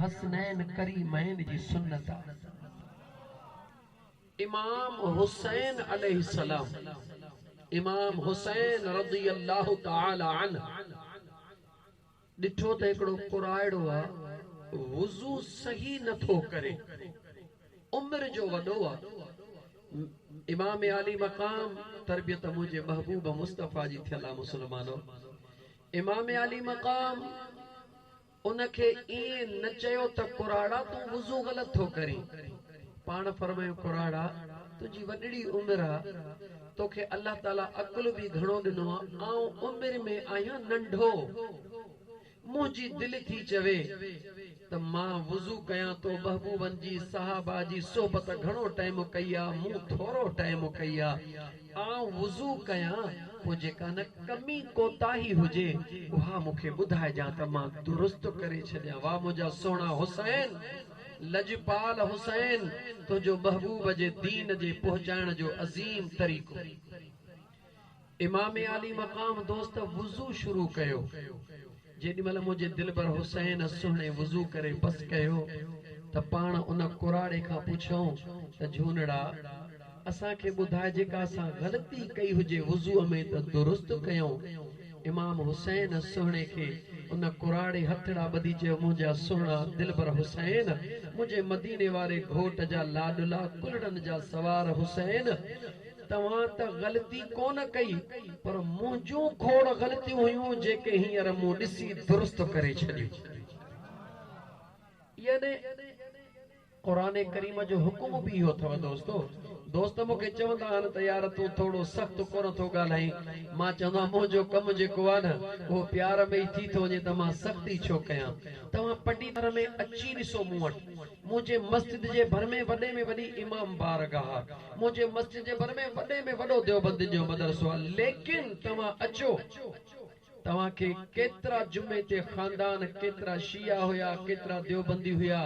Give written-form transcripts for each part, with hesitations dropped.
حسنين ڪريمين جي سنت آ. امام حسين عليه السلام، امام حسين رضي الله تعالٰي عنه، ڏٺو ته هڪڙو ڪرائڙو آ، وضو صحيح نه ٿو ڪري، عمر جو وڏو آ. امام عالي مقام، تربيت منهنجي محبوب مصطفيٰ جي ٿيل آ مسلمانو! امام عالي مقام ان کي ائين نه چيو ته ڪراڙا تون وضو غلط ٿو ڪرين. پاڻ فرمايو ڪراڙا تنهنجي وڏڙي عمر آ، توکي الله تعاليٰ عقل به گهڻو ڏنو آ، آئون عمر ۾ آهيان ننڍو. منهنجي دل ٿي چوي ته مان وضو ڪيان تو محبوبن جي صحابه جي صحبت گهڻو ٽائيم ڪئي آ مون ٿورو ٽائيم ڪئي آ آئون وضو ڪيان پوء جيڪا نه ڪمي ڪوتاهي هجي اها مون کي ٻڌائجان ته مان درست ڪري ڇڏيان واه منهنجا سهڻا حسين لڄپال حسين تنهنجو محبوب جي دين جي پهچائڻ جو عظيم طريقو. امام عالي مقام دوست وضو شروع ڪيو، جيڏي مهل منهنجي دلبر حسين سهڻي وضو ڪري بس ڪيو ته پاڻ ان ڪراڙي کان پڇيائون ته جهونڙا! اسان کي ٻڌاء جيڪا اسان غلطي ڪئي هجي وضوء ۾ ته درست ڪيون. امام حسين سهڻي کي ان ڪراڙي هٿڙا ٻڌي چيو منهنجا سهڻا دلبر حسين! منهنجي مديني واري گهوٽ جا لاڏلا ڪلهڙن جا سوار حسين! توهان ته غلطي ڪونه ڪئي پر منهنجون کوڙ غلطيون هيون جيڪي هينئر مون ڏسي درست ڪري ڇڏيون. يعني قرآن ڪريم جو حڪم به اهو اٿو دوستو. دوست مون کي چوندا آهن ته يار تون ٿورو سخت ڪونه ٿو ڳالهائين. مان چوندو آهيان منهنجو ڪم جيڪو آهي نه اهو پيار ۾ ئي ٿي ٿو وڃي ته مان سختي ڇو ڪيان. توهان پڊي ۾ اچي ڏسو مون وٽ. منهنجي مسجد جي ڀر ۾ وڏي ۾ وڏي امام بارگاهه، منهنجي مسجد جي ڀر ۾ وڏي ۾ وڏو ديوبندين جو مدرسو آهي، ليڪن توهان اچو، توهان کي ڪيترا جمعي تي خاندان، ڪيترا شيعا هيا، ڪيترا ديوبندي هيا،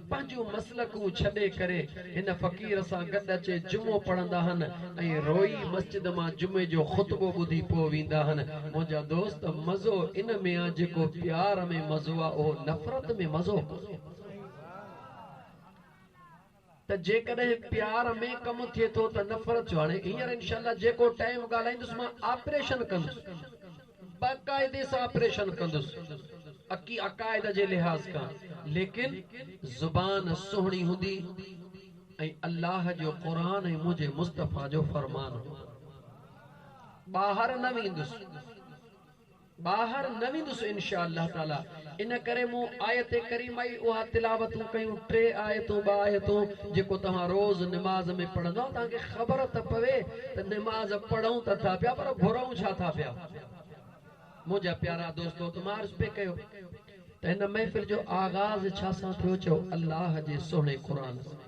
پنهنجون مسلڪون ڇڏي ڪري هن فقير سان گڏ اچي جمعو پڙهندا هن ۽ روئي مسجد مان جمعي جو خطبو ٻڌي پوء ويندا هن. منهنجا دوست مزو ان ۾ آ جيڪو پيار ۾ مزو آ اهو نفرت ۾ مزو ڪونهي. ته جيڪڏهن پيار ۾ ڪم ٿئي ٿو ته نفرت ڇو؟ هاڻي هينئر انشاء الله جيڪو ٽائيم ڳالهائيندس مان آپريشن ڪندس باقاعدي سان آپريشن ڪندس عقي عقائد جي لحاظ کان ليڪن زبان سهڻي هوندي ۽ الله جو قرآن ۽ منهنجي مصطفيٰ جو فرمان هوندو ٻاهر نه ويندس. ٻاهر نه ويندس ان شاء الله تعالي ان ڪري مون آيت ڪريمه ئي اها تلاوتون ڪيون ٽي آيتون ٻه آيتون جيڪو توهان روز نماز ۾ پڙهندؤ توهان کي خبر ته پوي ته نماز پڙهون ته ٿا پيا پر گهرون ڇا ٿا پيا منهنجا پيارا دوستو ته مان عرض پئي ڪيو ته هن محفل جو آغاز ڇا سان ٿيو چئو الله جي سهڻي قرآن سان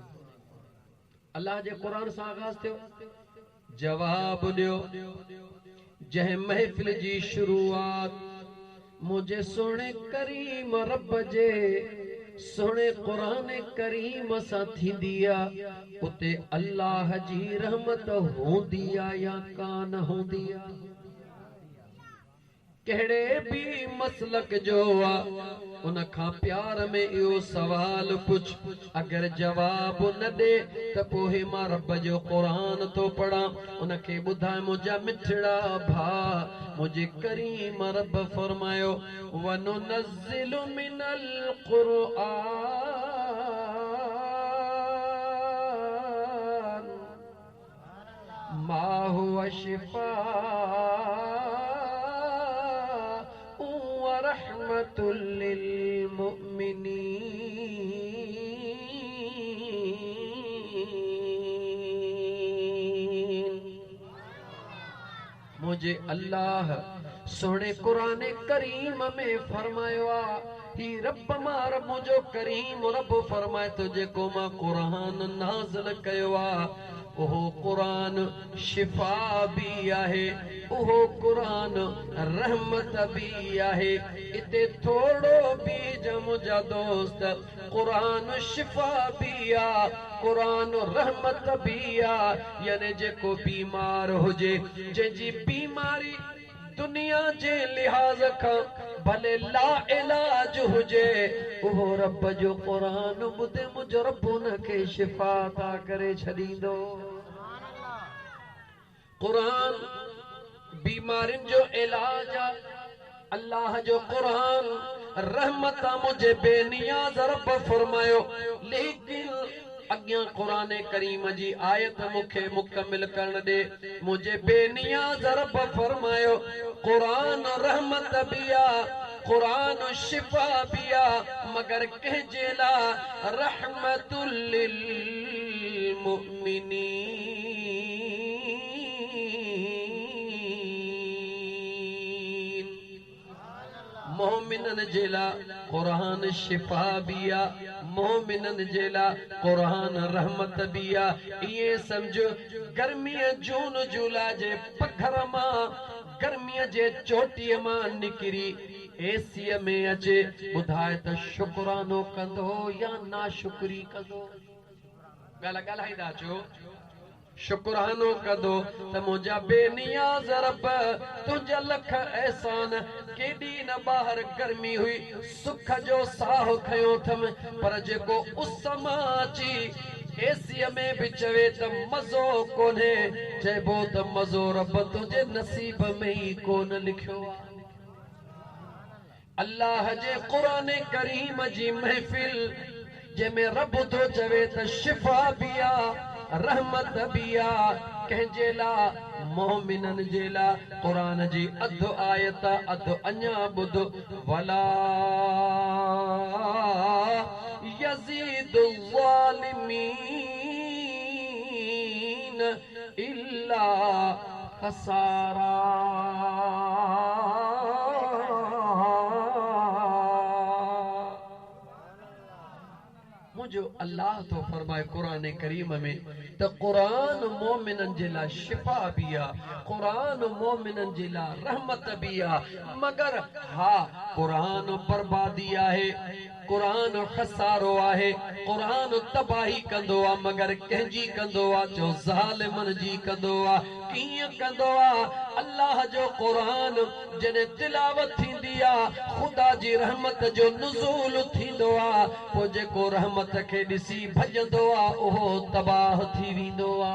الله جي قرآن سان آغاز ٿيو؟ جواب ڏيو، جنهن محفل جي شروعات منهنجي سهڻي ڪريم رب جي سهڻي قرآن ڪريم سان ٿيندي آ، اتي الله جي رحمت هوندي آ يا ڪانه هوندي آ؟ ڪهڙي به مسلڪ جو آ ان کان پيار ۾ اهو سوال پڇ اگر جواب نه ڏي ته پوء مان رب جو قرآن ٿو پڙهان ان کي ٻڌاء منهنجا مٺڙا ڀاء منهنجي ڪريم رب فرمايو وننزل من القرآن ما هو شفاء ورحمة للمؤمنين. منهنجي الله سهڻي قرآن ڪريم ۾ فرمايو آ هي رب مان رب منهنجو ڪريم رب فرمائي ٿو جيڪو مان قرآن نازل ڪيو آ اهو قرآن شفا به آهي اهو قرآن رحمت به آهي اتي ٿورڙو بيهجان منهنجا دوست قرآن شفا به آ قرآن رحمت به آ يعني جيڪو بيمار هجي جنهن جي بيماري دنيا جي لحاظ کان ڀلي لاعلاج هجي، اهو رب جو قرآن ٻڌي منهنجو رب ان کي شفا عطا ڪري ڇڏيندو. قرآن بيمارين جو علاج آ. الله جو قرآن رحمت آ منهنجي بي نياز رب فرمايو ليڪن اڳيان قرآن ڪريم جي آيت مون کي مڪمل ڪرڻ ڏي منهنجي بي نياز رب فرمايو قرآن رحمت به آ قرآن شفا به آ مگر ڪنهن جي لا رحمت للمؤمنين مؤمنن جي لا قرآن شفا به آ، مؤمنن جي لا قرآن رحمت به آ. ائين سمجهه گرميء جون جولاء جي پگهر مان گرميء جي چوٽيء مان نڪري اي سيء ۾ اچي ٻڌاء ته شڪرانو ڪندو يا ناشڪري ڪندو؟ ڳالهه ڳالهائيندا اچو. شڪرانو ڪندو ته منهنجا بي نياز رب تنهنجا لک احسان ڪيڏي نه ٻاهر گرمي هئي سک جو ساهه کنيو اٿم پر جيڪو اس مان اچي اي سيء ۾ به چوي ته مزو ڪونهي چئبو ته مزو رب تنهنجي نصيب ۾ ئي ڪونه لکيو آ. الله جي قرآن ڪريم جي محفل جنهن ۾ رب ٿو چوي ته شفا به آ رحمت به آ ڪنهن جي لا مؤمنن جي لا قرآن جي اڌ آيت اڌ اڃا ٻڌ ولا يزيد الظالمين الا خسارا. منهنجو الله ٿو فرمائي قرآن ڪريم ۾ ته قرآن مؤمنن جي لاء شفا به آ، قرآن مؤمنن جي لاء رحمت به آ، مگر ها قرآن بربادي آهي. قرآن خسارو آهي، قرآن تباهي ڪندو آ مگر ڪنهن جي ڪندو آ چئو ظالمن جي ڪندو آ، ڪيئن ڪندو آ؟ الله جو قرآن جڏهن تلاوت ٿيندي آ خدا جي رحمت جو نزول ٿيندو آ پوء جيڪو رحمت کي ڏسي ڀڄندو آ اهو تباهه ٿي ويندو آ.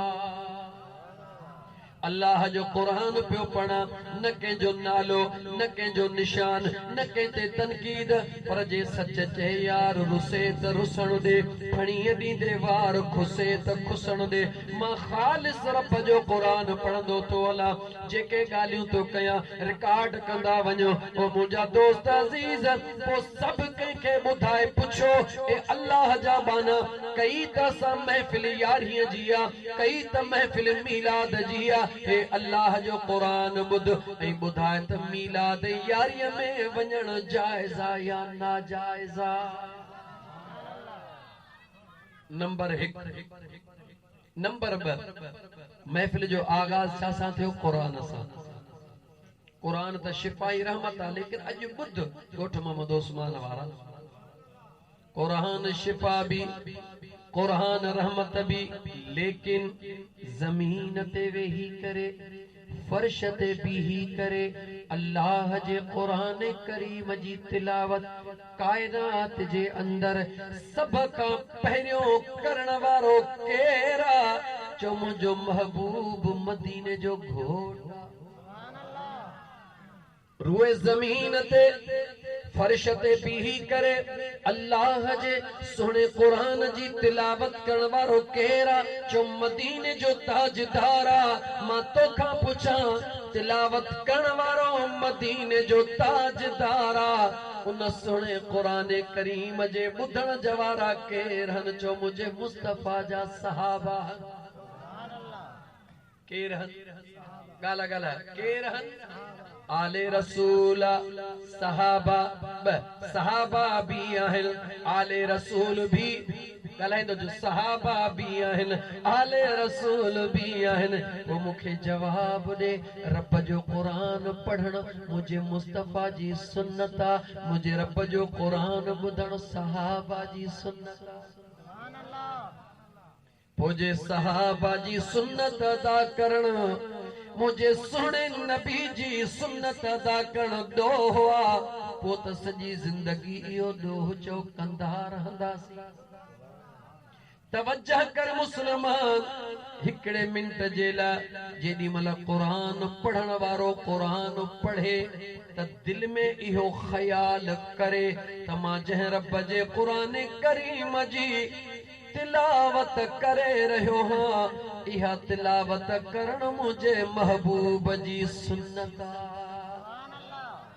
الله جو قرآن پيو پڙهان، نه ڪنهن جو نالو، نه ڪنهن جو نشان، نه ڪنهن تي تنقيد، پر جي سچ چئي يار رسي ته رسڻ ڏي، ڦڻيء ڏيندي وار کسي ته کسڻ ڏي. مان خالص رب جو قرآن پڙهندو ٿو هلان، جيڪي ڳالهيون ٿو ڪيان، رڪارڊ ڪندا وڃو. او منهنجا دوست عزيز! پوء سڀ ڪنهن کي ٻڌائي پڇو، اي الله جا ٻانها! ڪئي ته اسان محفل يارهينء جي آ، ڪئي ته محفل ميلاد جي آ، هي الله جو قرآن ٻڌ ۽ ٻڌاء ته ميلاد ۽ يارهينء ۾ وڃڻ جائز آ يا ناجائز آ؟ نمبر هڪ. نمبر ٻه. محفل جو آغاز ڇا سان ٿيو؟ قرآن سان. قرآن ته شفا ۽ رحمت آ ليڪن اڄ ٻڌ ڳوٺ محمد عثمان وارا. قرآن شفا به، قرآن رحمت به، ليڪن زمين تي ويهي ڪري، فرش تي بيهي ڪري الله جي قرآن ڪريم جي تلاوت ڪائنات جي اندر سڀ کان پهريون ڪرڻ وارو ڪير آ؟ چئو منهنجو محبوب مديني جو گهوٽ آ. روئي زمين تي فرش تي بيهي ڪري الله جي سهڻي قرآن جي تلاوت ڪرڻ وارو ڪير آ؟ چئو مديني جو تاجدار آ. مان توکان پڇان تلاوت ڪرڻ وارو مديني جو تاجدار آ، ان سهڻي قرآن ڪريم جي ٻڌڻ جا وارا ڪير هن؟ چئو منهنجي مصطفيٰ جا صحابه هن. ڪير هن؟ ڳالهه ڳالهاء ڪير هن؟ آل رسول صحابه ٻه صحابه به آهن آل رسول به ڳالهائيندو جو صحابه به آهن آل رسول به آهن پوء مون کي جواب ڏي رب جو قرآن پڙهڻ منهنجي مصطفيٰ جي سنت آ منهنجي رب جو قرآن ٻڌڻ صحابه جي سنت آ. پوء جي صحابه جي سنت ادا ڪرڻ منهنجي سهڻي نبي جي سنت ادا ڪرڻ ڏوهه آ پوء ته سڄي زندگي اهو ڏوهه چئو ڪندا رهنداسين. توجه ڪر مسلمان! هڪڙي منٽ جي لاء جيڏي مهل قرآن پڙهڻ وارو قرآن پڙهي ته دل ۾ اهو خيال ڪري ته مان جنهن رب جي قرآن ڪريم جي تلاوت ڪري رهيو هان اها تلاوت ڪرڻ منهنجي محبوب جي سنت آ.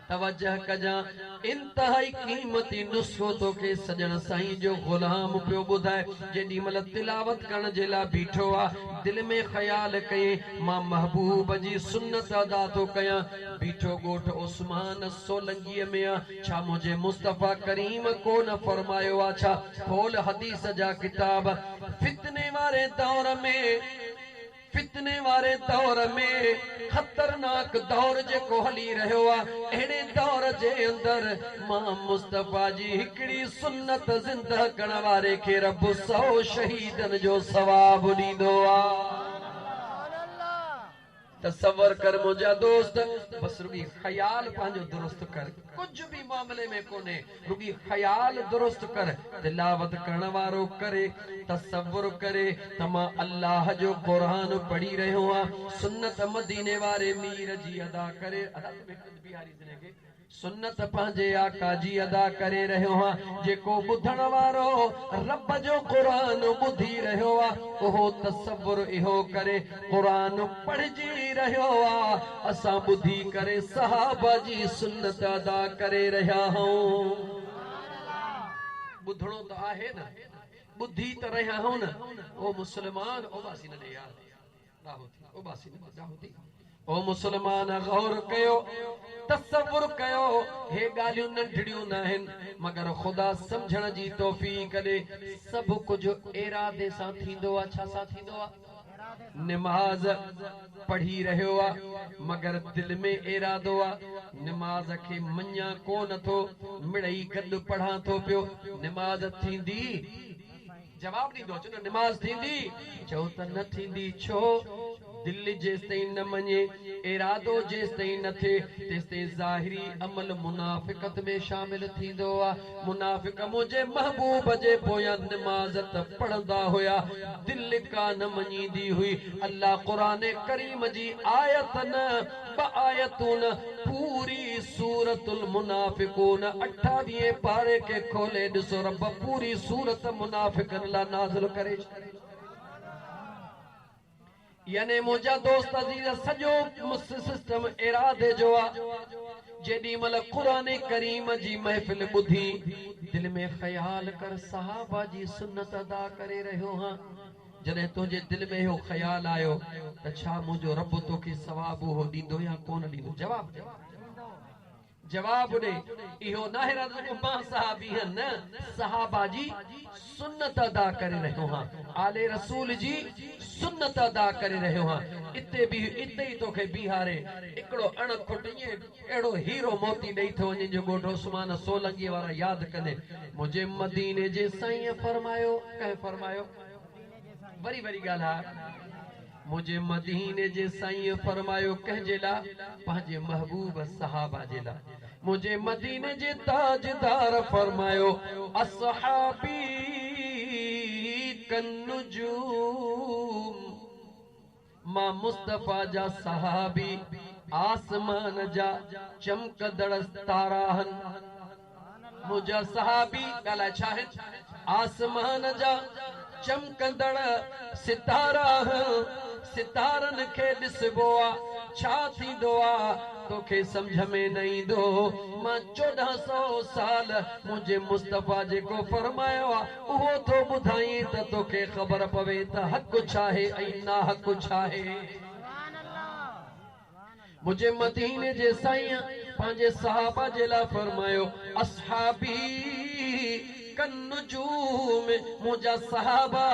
توجه ڪجان، انتهائي قيمتي نسخو توکي سڄڻ سائين جو غلام پيو ٻڌائي، جيڏي مهل تلاوت ڪرڻ جي لاء بيٺو آ، دل ۾ خيال ڪيئين، مان محبوب جي سنت ادا ٿو ڪيان، بيٺو ڳوٺ عثمان سولنگيء ۾ آ، ڇا منهنجي مصطفيٰ ڪريم ڪو نه فرمايو آ ڇا؟ کول حديث جا ڪتاب، فتني واري دور ۾. فتني واري دور ۾ خطرناڪ دور جيڪو هلي رهيو آ اهڙي دور جي اندر مان مصطفيٰ جي هڪڙي سنت زنده ڪرڻ واري کي رب سئو شهيدن جو ثواب ڏيندو آ. تصور ڪر منهنجا دوست بس رڳي خيال پنهنجو درست ڪر ڪجهه به معاملي ۾ ڪونهي رڳي خيال درست ڪر تلاوت ڪرڻ وارو ڪري تصور ڪري ته مان الله جو قرآن پڙهي رهيو آهيان سنت مديني واري مير جي ادا ڪري سنت پنهنجي آقا جي ادا ڪري رهيو آهيان جيڪو ٻڌڻ وارو رب جو قرآن ٻڌي رهيو آ اهو تصور اهو ڪري قرآن پڙهجي رهيو آ اسان ٻڌي ڪري صحابه جي سنت ادا ڪري رهيا آهيون. ٻڌڻو ته آهي نه ٻڌي ته رهيا آهيون نه او مسلمان اوٻاسي نه ڏي يار ڏاهو ٿي اوٻاسي نه ڏي ڏاهو ٿي او مسلمان غور ڪيو تصور ڪيو هي ڳالهيون ننڍڙيون ناهن مگر خدا سمجهڻ جي توفيق ڏي سڀ ڪجهه ارادي سان ٿيندو آ ڇا سان ٿيندو آ؟ نماز پڙهي رهيو آ مگر دل ۾ ارادو آ نماز کي مڃان ڪو نه ٿو مڙئي گڏ پڙهان ٿو پيو نماز ٿيندي؟ جواب ڏيندو چوندو نماز ٿيندي؟ چئو ته نه ٿيندي ڇو؟ دل جيستائين نه مڃي ارادو جيستائين نه ٿئي تيستائين ظاهري عمل منافقت ۾ شامل ٿيندو آ منافق منهنجي محبوب جي پويان نماز ته پڙهندا هيا دل ڪا نه مڃيندي هئي الله قرآن ڪريم جي آيت نه ٻه آيتون نه پوري سورة المنافقون اٺاويهين پاري کي کولي ڏسو رب پوري سورت منافقن لا نازل ڪري ڇڏي. يعني منهنجا دوست عزيز سڄو سسٽم ارادي جو آ جيڏي مهل قرآن ڪريم جي محفل ٻڌي دل ۾ خيال ڪر صحابه جي سنت ادا ڪري رهيو هان جڏهن تنهنجي دل ۾ اهو خيال آيو ته ڇا منهنجو رب توکي ثواب اهو ڏيندو يا ڪونه ڏيندو جواب ڏي. جواب ڏي، اهو ناهي رد جو مان صحابي هان نه، صحابه جي سنت ادا ڪري رهيو هان، آل رسول جي سنت ادا ڪري رهيو هان، اتي بيهه اتي ئي توکي بيهاري هڪڙو اڻ کٽ ائين اهڙو هيرو موتي ڏئي ٿو وڃين جو ڳوٺ عثمان سولنگيء وارا ياد ڪندين، منهنجي مديني جي سائينء فرمايو، ڪنهن فرمايو؟ وري وري ڳالهاء. منهنجي مديني جي سائينء فرمايو ڪنهن جي لاء؟ پنهنجي محبوب صحابه جي لاء. منهنجي مديني جي تاجدار فرمايو اصحابي ڪالنجوم مان مصطفيٰ جا صحابي آسمان جا چمڪندڙ تارا آهن. منهنجا صحابي ڳالهائي ڇا آهن؟ آسمان جا چمڪندڙ ستارا آهن، ستارن کي ڏسبو آ ڇا ٿيندو آ توکي سمجهه ۾ نه ايندو، مان 14 سئو سال منهنجي مصطفيٰ جيڪو فرمايو آ اهو ٿو ٻڌائين ته توکي خبر پوي ته حق ڇاهي ۽ ناحق ڇاهي. منهنجي مديني جي سائينء پنهنجي صحابه جي لاء فرمايو، اصحابي ڪالنجوم منهنجا صحابه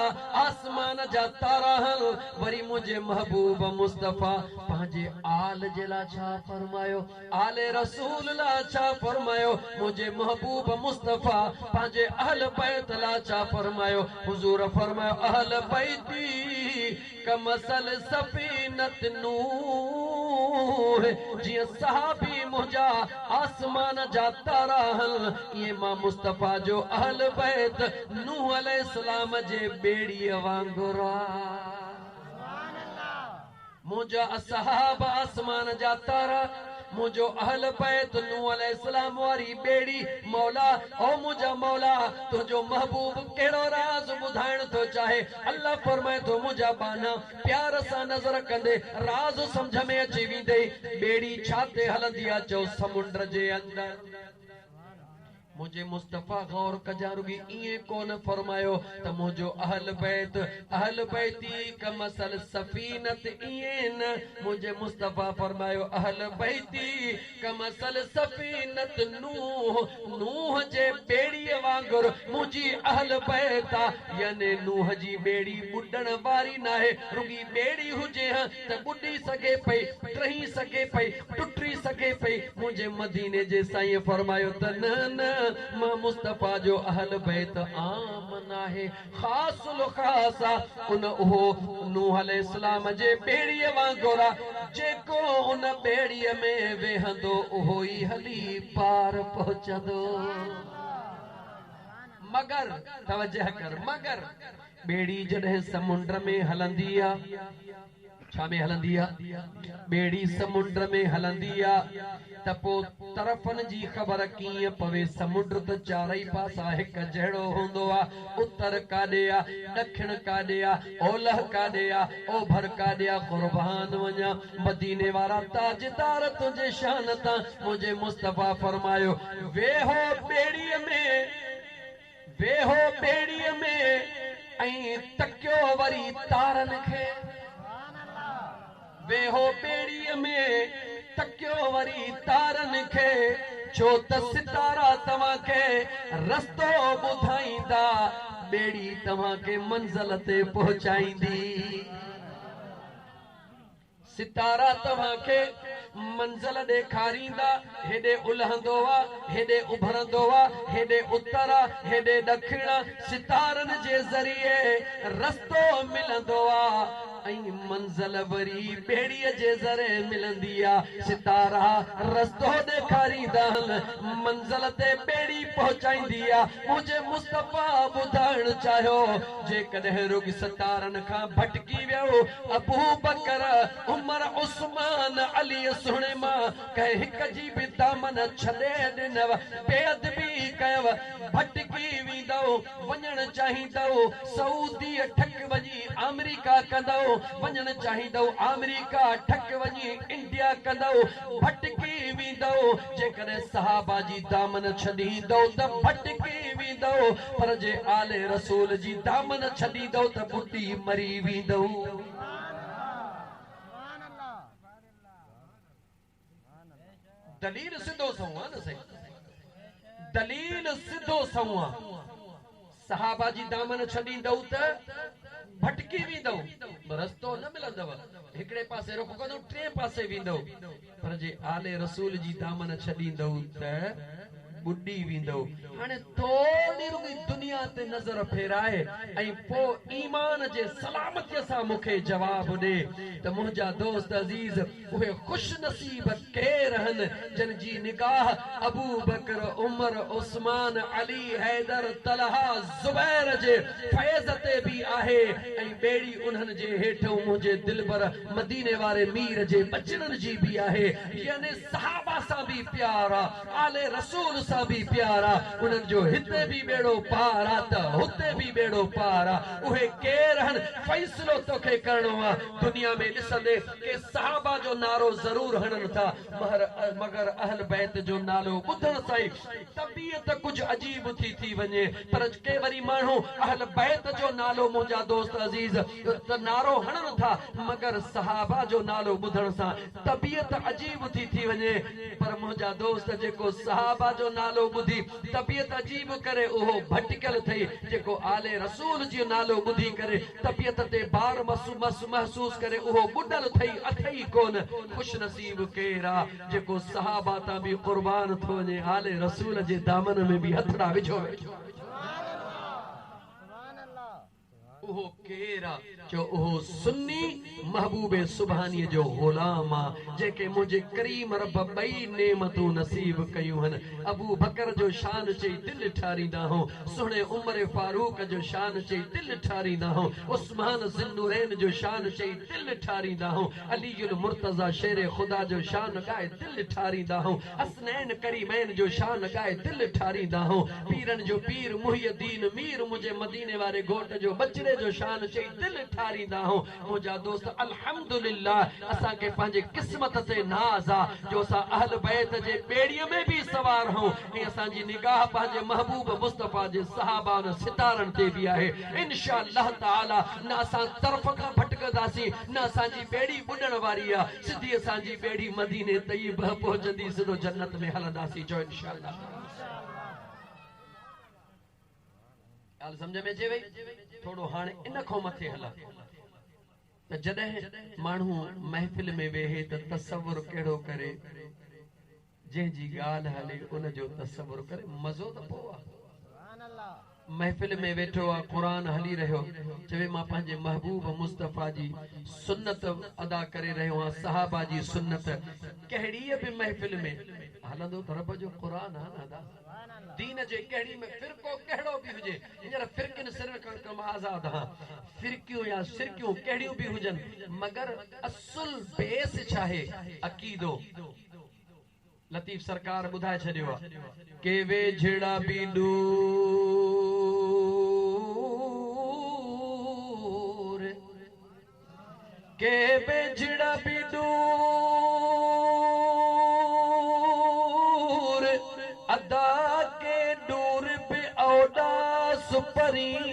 آسمان جا تارا آهن، وري منهنجي محبوب مصطفيٰ پنهنجي آل جي لاء ڇا فرمايو، آل رسول لاء ڇا فرمايو، منهنجي محبوب مصطفيٰ پنهنجي اهل بيت لاء ڇا فرمايو، حضور فرمايو، اهل بيتي ڪمثل سفينة نوح. نوح، جيئن صحابي منهنجا آسمان جا تارا آهن، ائين مان مصطفيٰ جو اهل بيت نوح عليه السلام جي ٻيڙيء وانگر آ. منهنجا اصحاب آسمان جا تارا، منهنجو اهل بيت نوح عليه السلام واري ٻيڙي، مولا او منهنجا مولا تنهنجو محبوب ڪهڙو راز ٻڌائڻ ٿو چاهي؟ الله فرمائي ٿو منهنجا ٻانها پيار سان نظر ڪندي راز سمجهه ۾ اچي ويندئي، ٻيڙي ڇا تي هلندي آ چئو سمنڊ جي اندر. منهنجي مصطفيٰ غور ڪجان رڳي ائين ڪونه فرمايو ته منهنجو اهل بيت اهل بيتي ڪمثل السفينة ائين نه منهنجي مصطفيٰ فرمايو اهل بيتي ڪمثل سفينة نوح نوح جي ٻيڙيء وانگر منهنجي اهل بيت آ يعني نوح جي ٻيڙي ٻڏڻ واري ناهي رڳي ٻيڙي هجي هان ته ٻڏي سگهي پئي، ٽهي سگهي پئي، ٽٽي سگهي پئي، منهنجي مديني جي سائينء فرمايو ته نه نه مان مصطفيٰ جو اهل بيت عام ناهي، خاص الخاص آ، ان اهو نوح عليه السلام جي ٻيڙيء وانگر آ، جيڪو ان ٻيڙيء ۾ ويهندو اهو ئي هلي پار پهچندو. مگر، توجه ڪر، مگر ٻيڙي جڏهن سمنڊ ۾ هلندي آ، ڇا ۾ هلندي آ؟ ٻيڙي سمنڊ ۾ هلندي آ ته پو طرفن جي خبر ڪيئن پوي؟ سمنڊ ته چارئي پاسا هڪ جهڙو هوندو آ، اتر ڪاڏي آ، ڏکڻ ڪاڏي آ، اولهه ڪاڏي آ، اوڀر ڪاڏي آ، قربان وڃان مديني وارا تاجدار تنهنجي شان تان، منهنجي مصطفيٰ فرمايو، ويهو ٻيڙيء ۾. ويهو ٻيڙيء ۾ ۽ تڪيو وري تارن کي. ويهو ٻيڙيء ۾ تڪيو وري تارن کي، ڇو ته ستارا توهان کي رستو ٻڌائيندا، ٻيڙي توهان کي منزل تي پهچائيندي. ستارا توهان کي منزل ڏيکاريندا، هيڏي الهندو آ، هيڏي اڀرندو آ، هيڏي اتر آ، هيڏي ڏکڻ آ، ستارن جي ذريعي رستو ملندو آ ۽ منزل وري ٻيڙيء جي ذريعي ملندي آ، ستارا رستو ڏيکاريندا آهن، منزل تي ٻيڙي پهچائيندي آ، منهنجي مصطفيٰ ٻڌائڻ چاهيو، جيڪڏهن رڳ ستارن کان ڀٽڪي ويو، ابوبڪر، عمر، عثمان، علي سهڻي مان ڪنهن هڪ جي به دامن ڇڏي ڏنو، بي ادبي ڪيو، ڀٽڪي ويندؤ، وڃڻ چاهيندؤ سعوديء ٺڪ وڃي آمريڪا ڪندؤ، وڃڻ چاهيندؤ آمريڪا ٺڪ وڃي انڊيا ڪندؤ، ڀٽڪي ويندؤ، جيڪڏهن صحابه جي دامن ڇڏيندؤ ته ڀٽڪي ويندؤ، پر جي آل رسول جي دامن ڇڏيندؤ ته ٻڏي مري ويندؤ. دليل سڌو سنئون آ نه سائين. دليل سڌو سنئون آ. صحابه جي دامن ڇڏيندؤ ته ڀٽڪي ويندؤ، رستو نه ملندؤ، هڪڙي پاسي رخ ڪندؤ ٽئين پاسي ويندؤ، پر جي آل رسول جي دامن ڇڏيندؤ ته ٻڏي ويندؤ. هاڻي ٿورڙي رڳي دنيا تي نظر ڦيرائي ۽ پوء ايمان جي سلامتيء سان مون کي جواب ڏي ته منهنجا دوست عزيز! اهي خوش نصيب ڪير هن جن جي نگاهه ابوبڪر، عمر، عثمان، علي، حيدر، طلحه، زبير جي فيض تي به آهي ۽ ٻيڙي انهن جي هيٺئون منهنجي دلبر مديني واري مير جي ٻچڙن جي به آهي يعني صحابه سان به پيار آ آل رسول سان به پيار آ انهن جو هتي به ٻيڙو پار آ ته هتي به ٻيڙو پار آ اهي ڪير هن فيصلو توکي ڪرڻو آ دنيا ۾ ڏسندي ڪي صحابه جو نعرو ضرور هڻن ٿا مهر مگر اهل بيت جو نالو ٻڌڻ سان ئي طبيعت ڪجهه عجيب ٿي ٿي وڃي پر ڪي وري ماڻهو اهل بيت جو نالو منهنجا دوست عزيز ته نعرو هڻن ٿا مگر صحابه جو نالو ٻڌڻ سان طبيعت عجيب ٿي ٿي وڃي پر منهنجا دوست جيڪو صحابه جو نالو ٻڌي طبيعت عجيب ڪري اهو ڀٽڪيل ٿئي جيڪو آل رسول جي نالو ٻڌي ڪري طبيعت تي بار محسوس ڪري اهو ٻڏل ٿئي اٿئي ڪونه خوش نصيب ڪير آ جيڪو صحابه تان به قربان ٿو وڃي آل رسول جي دامن ۾ به هٿڙا وجهو ويٺو. اهو ڪير آ؟ چيو اهو سني محبوب سبحانيء جو غلام آ، جنهن کي منهنجي ڪريم رب ٻئي نعمتون نصيب ڪيون هن. ابوبڪر جو شان چئي دل ٺاريندا هون، سهڻي عمر فاروق جو شان چئي دل ٺاريندا هون، عثمان ذوالنورين جو شان چئي دل ٺاريندا هون، علي المرتضيٰ شير خدا جو شان ڳائي دل ٺاريندا هون، حسنين ڪريمين جو شان ڳائي دل ٺاريندا هون، پيرن جو پير محي الدين مير منهنجي مديني واري گهوٽ جو ٻچڙي جو شان چئي دل ٺاريندا هون. منهنجا دوست الحمدلله اسان کي پنهنجي قسمت تي ناز آ جو اسان اهل بيت جي ٻيڙي ۾ به سوار هون ۽ اسان جي نگاهه پنهنجي محبوب مصطفيٰ جي صحابه ۽ ستارن تي به آهي انشاء الله تعالي نه اسان طرف کان ڀٽڪنداسين نه اسان جي ٻيڙي ٻڏڻ واري آ سڌي اسان جي ٻيڙي مديني طيبه پهچندي سڌو جنت ۾ هلنداسين چئو انشاء الله ڳالهه سمجهه ۾ اچي وئي؟ ٿورو هاڻي ان کان مٿي هلان ته جڏهن ماڻهو محفل ۾ ويهي ته تصور ڪهڙو ڪري، جنهن جي ڳالهه هلي ان جو تصور ڪري، مزو ته پوء آ. محفل ۾ ويٺو آ، قرآن هلي رهيو، چوي مان پنهنجي محبوب مصطفيٰ جي سنت ادا ڪري رهيو آهيان، صحابه جي سنت، ڪهڙيء به محفل ۾ هلندو ته رب جو قرآن آ نه ادا. دين جي ڪهڙي ۾ فرقو ڪهڙو به هجي، هينئر فرقن سرن کان ڪم آزاد هان، فرقيون يا سرڪيون ڪهڙيون به هجن، مگر اصل بيس ڇاهي؟ عقيدو. لطيف سرڪار ٻڌائي ڇڏيو آ. ڪي ويجهڙا به ڏور، ڪي ويجهڙا به ڏور، ادا ڪي ڏور به اوڏا سپرين.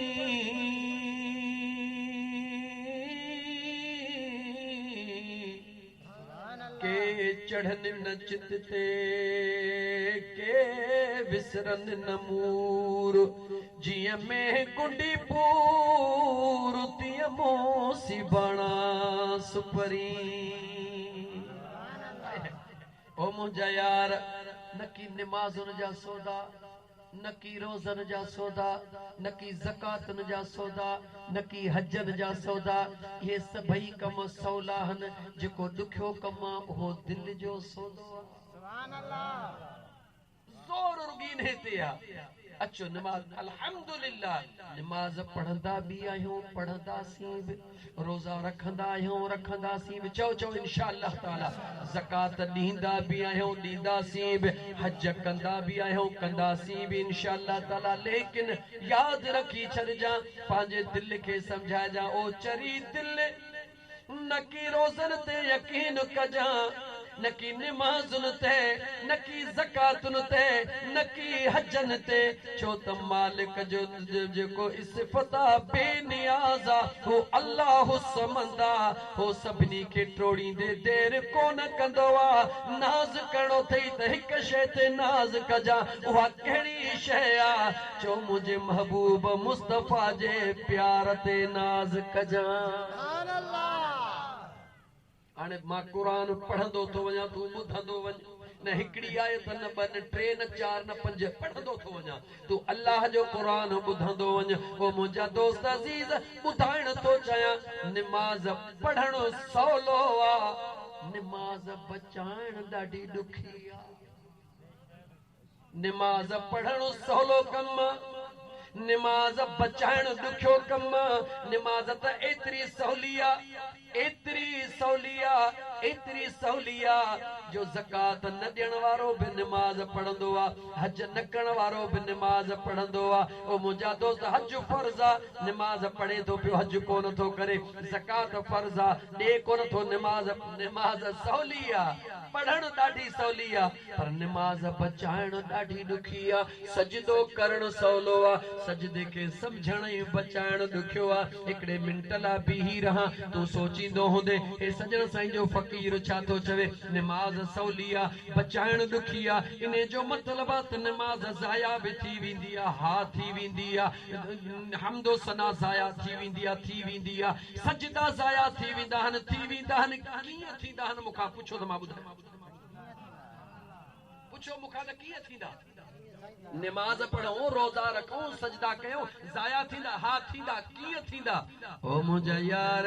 ڪي چڙهن نه چت تي، ڪي وسرن نه مور، جيئن مينهن ڪنڊي پور، تيئن مون سيباڻا سپرين. او منهنجا يار، نڪي نمازن جا سودا. نڪي روزن جا سودا، نڪي زڪواتن جا سودا، نڪي حجن جا سودا، اهي سڀئي ڪم سولا هن، جيڪو ڏکيو ڪم آ اهو دل جو سودو آ. زور رڳي انهي تي آ. اچو نماز الحمدلله نماز پڙهندا به آهيون پڙهنداسين به. روزا رکندا آهيون رکنداسين به چئو چئو انشاء الله تعالي زڪوات ڏيندا به آهيون ڏينداسين به حج ڪندا به آهيون ڪنداسين به انشاء الله تعالي ليڪن ياد رکي ڇڏجان پنهنجي دل کي سمجهائجان او چري دل نڪي روزن تي يقين ڪجان نڪي نمازن تي، نڪي زڪواتن تي، نڪي حجن تي، ڇو ته مالڪ جو جيڪو صفت آ بي نياز آ، هو الله الصمد آ، هو سڀني کي ٽوڙيندي دير ڪونه ڪندو آ، ناز ڪرڻو اٿئي ته هڪ شيء تي ناز ڪجان، اها ڪهڙي شيء آ؟ چئو منهنجي محبوب مصطفيٰ جي پيار تي ناز ڪجان. سبحان الله. هاڻي مان قرآن پڙهندو ٿو وڃان تون ٻڌندو وڃ. نه هڪڙي آيت نه ٻه نه ٽي نه چار نه پنج پڙهندو ٿو وڃان تون الله جو قرآن ٻڌندو وڃ. او منهنجا دوست عزيز ٻڌائڻ ٿو چاهيان نماز پڙهڻ سولو آ نماز بچائڻ ڏاڍي ڏکي آ. نماز پڙهڻ سولو ڪم آ، نماز بچائڻ ڏکيو ڪم آ، نماز ته ايتري سولي آ، ايتري سولي آ، ايتري سولي آ جو زڪوات نه ڏيڻ وارو به نماز پڙهندو آ، حج نه ڪرڻ وارو به نماز پڙهندو آ. او منهنجا دوست حج فرض آ، نماز پڙهي ٿو پيو حج ڪونه ٿو ڪري، زڪوات فرض آ، ڏي ڪونه ٿو نماز، نماز سولي آ، پڙهڻ ڏاڍي سولي آ. پر نماز بچائڻ ڏاڍي ڏکي آ، سجدو ڪرڻ سولو آ، سجدي کي سمجهڻ ۽ بچائڻ ڏکيو آ، هڪڙي منٽ لا بيهي رهان، تون سوچيندو هوندين، هي سڄڻ سائين جو فقير ڇا ٿو چوي، نماز سولي آ، بچائڻ ڏکي آ، انهي جو مطلب آ ته نماز ضايع به ٿي ويندي آ، ها ٿي ويندي آ، حمد و ثنا ضايع ٿي ويندي آ، ٿي ويندي آ، سجدا ضايع ٿي ويندا آهن، ٿي ويندا آهن، ڪيئن ٿيندا آهن مون کان پڇو ته مان ٻڌايان. پڇو مون کان ته ڪيئن ٿيندا؟ نماز پڙهون، روزا رکون، سجدا ڪيون، ضايع ٿيندا؟ ها ٿيندا، ڪيئن ٿيندا؟ او منهنجا يار،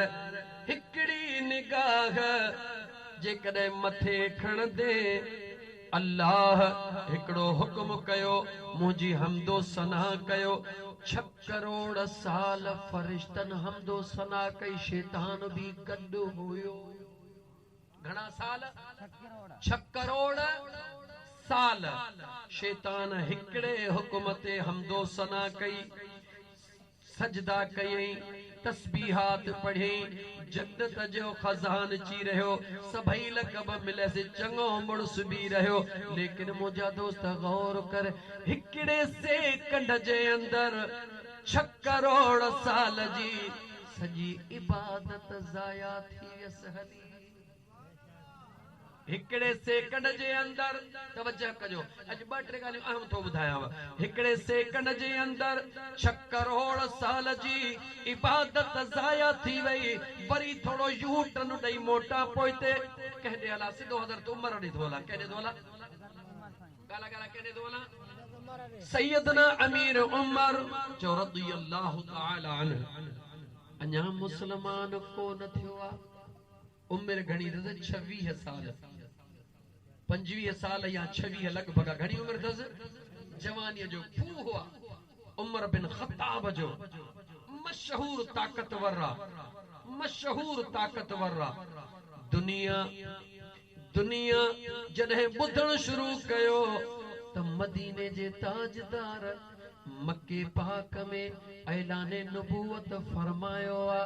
هڪڙي نگاهه جيڪڏهن مٿي کڻندين، الله هڪڙو حڪم ڪيو، منهنجي حمد و ثنا ڪيو، ڇهه ڪروڙ سال فرشتن حمد و ثنا ڪئي، شيطان به گڏ هيو. گهڻا سال؟ ڇهه ڪروڙ سال شيطان هڪڙي حڪم تي حمد و ثنا ڪئي، سجدا ڪيائين، تسبيحات پڙهيائين، جنت جو خزانچي رهيو، سڀئي لقب مليس، چڱو مڙس به رهيو، ليڪن منهنجا دوست غور ڪر، هڪڙي سيڪنڊ جي اندر ڇهه ڪروڙ سال جي سڄي عبادت ضايع ٿي ويس هلي. هڪڙي سيڪنڊ جي اندر، توجه ڪجو، اڄ ٻه ٽي ڳالهيون اهم ٿو ٻڌايانو، هڪڙي سيڪنڊ جي اندر ڇهه ڪروڙ سال جي عبادت ضايع ٿي وئي، وري ٿورو يو ٽرن ڏئي موٽان پوئتي، ڪنهن ڏي هلان؟ سڌو حضرت عمر ڏي ٿو هلان، ڪنهن ڏي ٿو هلان؟ ڳالهه ڳالهه ڪنهن ڏي ٿو هلان؟ سيدنا امير عمر چئو رضي الله تعالي عنه اڃا مسلمان ڪو نه ٿيو آ، عمر گهڻي اٿس؟ ڇويهه سال، پنجويهه سال يا ڇويهه لڳ ڀڳ آ. گهڻي عمر اٿس؟ جوانيء جو ڦوهه آ. عمر بن خطاب جو مشهور طاقتور آ، مشهور طاقتور آ. دنيا دنيا جڏهن ٻڌڻ شروع ڪيو ته مديني جي تاجدار مڪي پاڪ ۾ اعلان نبوت فرمايو آ،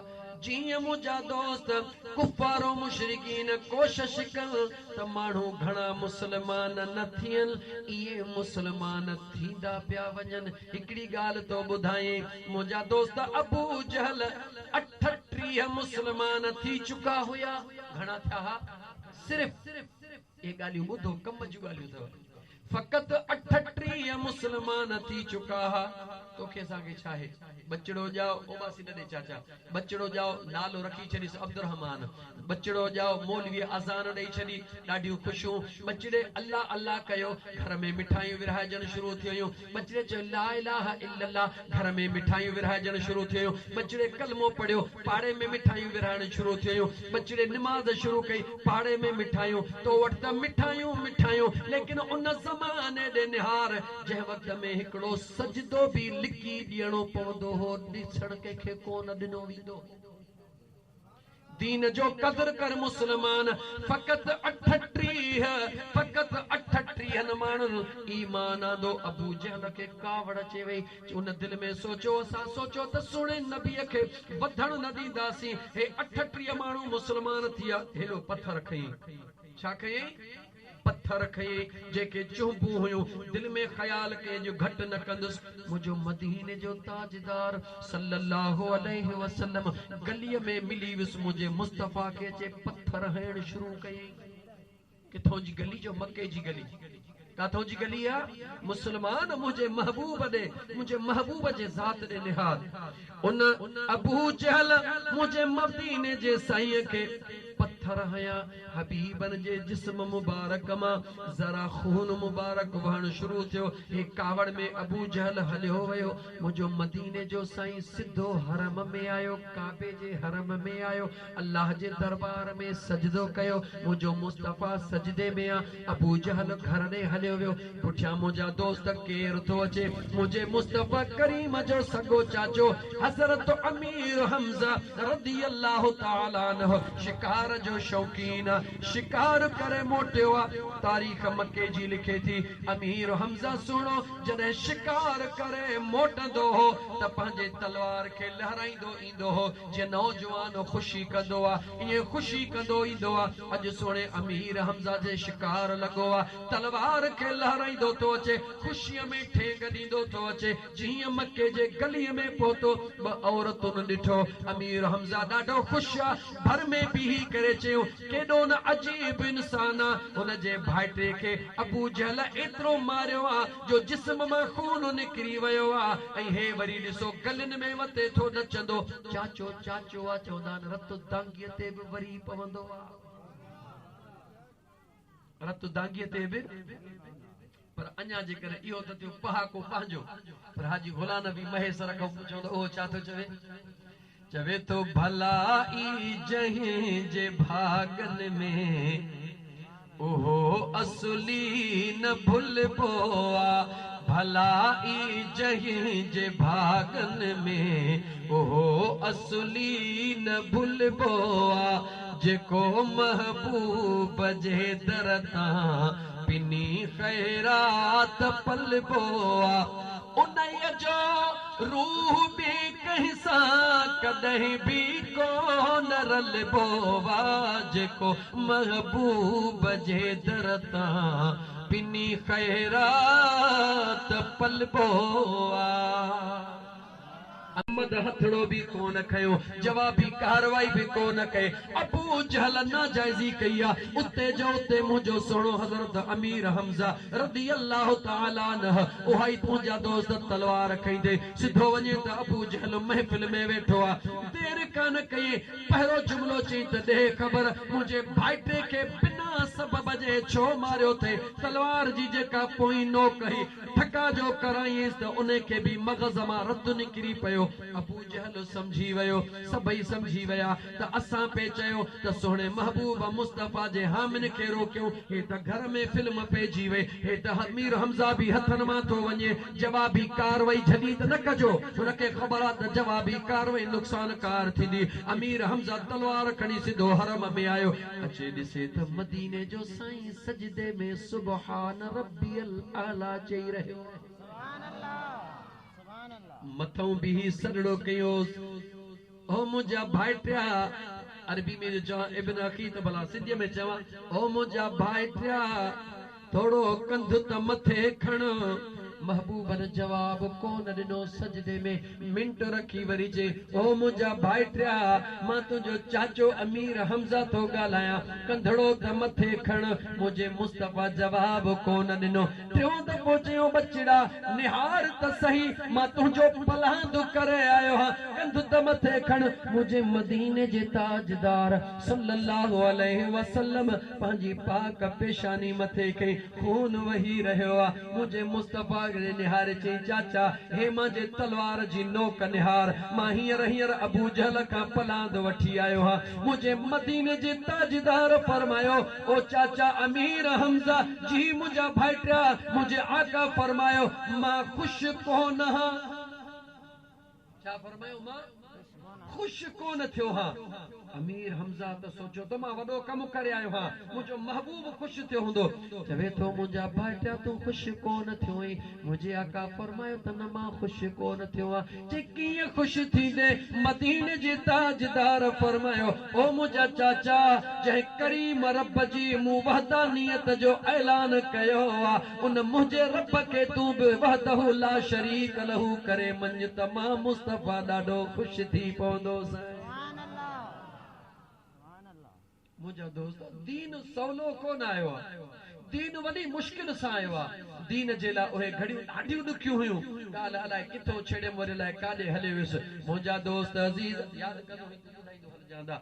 جيئن منهنجا دوست ڪفار و مشرڪين ڪوشش ڪن ته ماڻهو گهڻا مسلمان نه ٿين، ايئن مسلمان ٿيندا پيا وڃن. هڪڙي ڳالهه ٿو ٻڌايين منهنجا دوست ابو جهل 38 مسلمان ٿي چڪا هيا، گهڻا ٿيا ها؟ صرف اهي ڳالهيون ٻڌو ڪم جون ڳالهيون اٿو. فقط 38 مسلمان ٿي چڪا ها. توکي اسان کي ڇاهي؟ ٻچڙو ڄائو، اوٻاسي نه ڏي چاچا. ٻچڙو ڄائو، نالو رکي ڇڏيس عبدالرحمان. ٻچڙو ڄائو، مولويء اذان ڏئي ڇڏي. ڏاڍيون خوشيون. ٻچڙي الله الله ڪيو. گهر ۾ مٺايون ورهائجڻ شروع ٿي ويون. ٻچڙي چيو لا اله الا الله. گهر ۾ مٺايون ورهائجڻ شروع ٿي ويون. ٻچڙي ڪلمو پڙهيو. پاڙي ۾ مٺايون ورهائڻ شروع ٿي ويون. ٻچڙي نماز شروع ڪئي. پاڙي ۾ مٺايون. تو وٽ ته مٺايون مٺايون. ليڪن ان زماني ڏي نهار، جنهن وقت ۾ هڪڙو سجدو به لڪي ڏيڻو پوندو هو، ڏسڻ ڪنهن کي ڪونه ڏنو ويندو هو. دين جو قدر ڪر مسلمان، فقط 38، فقط اٺٽيهن ماڻهن ايمان آندو. ابو جهل کي ڪاوڙ اچي وئي، ان دل ۾ سوچيو، اسان سوچيو ته سهڻي نبيء کي وڌڻ نه ڏينداسين، هي 38 ماڻهو مسلمان ٿي ويا، هيڏو پٿر کنيائين، ڇا کنيائين؟ پٿر کنيائين، جيڪي چهنبون هيون، دل ۾ خيال ڪيائين جو گهٽ نه ڪندس، منهنجو مديني جو تاجدار صلّي اللّٰه عليه وسلّم گليء ۾ ملي ويس، منهنجي مصطفيٰ کي اچي پٿر هڻڻ شروع ڪيائين. ڪٿون جي گلي جو مڪي جي گلي، ڪاٿون جي گلي آ؟ مسلمان منهنجي محبوب ڏي، منهنجي محبوب جي ذات ڏي نهار. ان ابو جهل منهنجي مديني جي سائينء کي پٿر هنيا، حبيبن جي جسم مبارڪ مان ذرا خون مبارڪ وهڻ شروع ٿيو، هي ڪاوڙ ۾ ابو جهل هليو ويو، منهنجو مديني جو سائين سڌو حرم ۾ آيو، ڪعبي جي حرم ۾ آيو، الله جي دربار ۾ سجدو ڪيو، منهنجو مصطفيٰ سجدي ۾ آ، ابو جهل گهر ڏي هليو ويو، پٺيان منهنجا دوست ڪير ٿو اچي، منهنجي مصطفيٰ ڪريم جو سڳو چاچو حضرت امير حمزه رضي الله تعالٰي عنه شڪار جو شوقين آ، شڪار ڪري موٽيو آ، تاريخ مڪي جي لکي ٿي، امير حمزه سهڻو جڏهن شڪار ڪري موٽندو هو ته پنهنجي تلوار کي لهرائيندو ايندو هو، جيئن نوجوان خوشي ڪندو آ، ائين خوشي ڪندو ايندو آ. اڄ سهڻي امير حمزه جي شڪار لڳو آ، تلوار کي لهرائيندو ٿو اچي، خوشيء ۾ ٺينگ ڏيندو ٿو اچي. جيئن مڪي جي گليء ۾ پهتو، ٻه عورتن ڏٺو، امير حمزه ڏاڍو خوش آ. ڀر ۾ بيهي ڪري چيائون، ڪيڏو نه عجيب انسان آ، هن جي ڀائٽي کي ابو جهل ايترو ماريو آ جو جسم مان خون نڪري ويو آ ۽ هي وري ڏسو گلين ۾ وتي ٿو نچندو. چاچو چاچو آ چوندا آهن رت دانگيء تي به وري پوندو آ. رت دانگيء تي به پر اڃا. اڃا جيڪڏهن اهو ته ٿيو پهاڪو پنهنجو، پر حاجي غلام نبي مهيسر کان پڇون ته اهو ڇا ٿو چوي؟ چوي ٿو ڀلائي جنهن جي ڀاڳن ۾، اهو اصلي نه ڀلبو آ. ڀلائي جنهن جي ڀاڳن ۾، اهو اصلي نه ڀلبو آ. جيڪو محبوب جي در تان پني خيرات پلبو آ. انهيء جو روح به ڪنهن سان ڪڏهن به ڪونه رلبو آ. جيڪو محبوب جي در تان پني خيرات پلبو آ. احمد هٿڙو به ڪونه کنيو، جوابي ڪارروائي به ڪونه ڪئي. ابو جهل ناجائزي ڪئي آ، اتي جو اتي منهنجو سهڻو حضرت امير حمزه رضي الله تعالٰي عنه اها ئي تنهنجا دوست تلوار کنئي سڌو وڃي ته ابو جهل محفل ۾ ويٺو آ. دير ڪانه ڪيائين، پهريون جملو چيائين ته ڏي خبر منهنجي ڀائٽي کي بنا سبب جي ڇو ماريو اٿئي؟ تلوار جي جيڪا پوئين نوڪ هئي، ٺڪا جو ڪرايائينس ته انهي کي به مغز مان رت نڪري پيو. ابو جهل سمجهي ويو، سڀئي سمجهي ويا ته اسان پئي چيو ته سهڻي محبوب مصطفيٰ جي حامين کي روڪيون، هي ته گهر ۾ فلم پئجي وئي، هي ته امير حمزه به هٿن مان ٿو وڃي، جوابي ڪارروائي جهلي ته نه ڪجو، هن کي خبر آ ته جوابي ڪارروائي نقصانڪار ٿيندي. امير حمزه تلوار کڻي سڌو حرم ۾ آيو. اچي ڏسي ته مديني جو سائين سجدي ۾ سبحان ربي الاعليٰ چئي رهيو آهي. مٿئون بيهي سڏڙو ڪيوس، او منهنجا ڀائٽيا! عربي ۾ جو چوان ابن اخي ته ڀلا سنڌيء ۾ چوان، او منهنجا ڀائٽيا! ٿورو ڪنڌ ته مٿي کڻ. محبوبن جواب ڪونه ڏنو. سجدي ۾ منٽ رکي وري چيائين، او منهنجا ڀائٽيا! مان تنهنجو چاچو امير حمزه ٿو ڳالهايان، ڪنڌڙو ته مٿي کڻ. منهنجي مصطفيٰ جواب ڪونه ڏنو. ٽيون دفعو چيائون، ٻچڙا! نهار ته سهي، مان تنهنجو پلاند ڪري آيو هان، ڪنڌ ته مٿي کڻ. منهنجي مديني جي تاجدار صلّي اللّٰه عليه وسلّم پنهنجي پاڪ پيشاني مٿي ڪئي، خون وهي رهيو آ. منهنجي مصطفيٰ ڏي نهاري چيائين، چاچا! هي مانجي تلوار جي نوڪ نهار، مان هينئر هينئر ابوجهل کان پلاند وٺي آيو هان. منهنجي مديني جي تاجدار فرمايو، او چاچا امير حمزه! جي منهنجا ڀائٽيا! منهنجي آقا فرمايو، مان خوش ڪونه هان. ڇا فرمايو، مان خوش ڪونه ٿيو هان. امير حمزه ته سوچيو ته مان وڏو ڪم ڪري آيو هان، منهنجو محبوب خوش ٿيو هوندو. چوي ٿو، منهنجا ڀائٽيا تون خوش ڪونه ٿيو آهين؟ منهنجي آقا فرمايو ته نه مان خوش ڪونه ٿيو آهيان. چي ڪيئن خوش ٿيندين؟ مديني جي تاجدار فرمايو، او منهنجا چاچا! جنهن ڪريم رب جي مون وحدانيت جو اعلان ڪيو آ، ان منهنجي رب کي تون به وحده لا شريڪ له ڪري مڃ ته مان مصطفيٰ ڏاڍو خوش ٿي پوندوس. منهنجا دوست دين سولو ڪونه آيو آ، دين وڏي مشڪل سان آيو آ، دين جي لاء اهي گهڙيون ڏاڍيون ڏکيون هيون، ڳالهه الائي ڪٿو ڇيڙيم وري الائي ڪاڏي هليو ويس، منهنجا دوست عزيز ياد ڪندو هڪ ٻڌائيندو هلجان.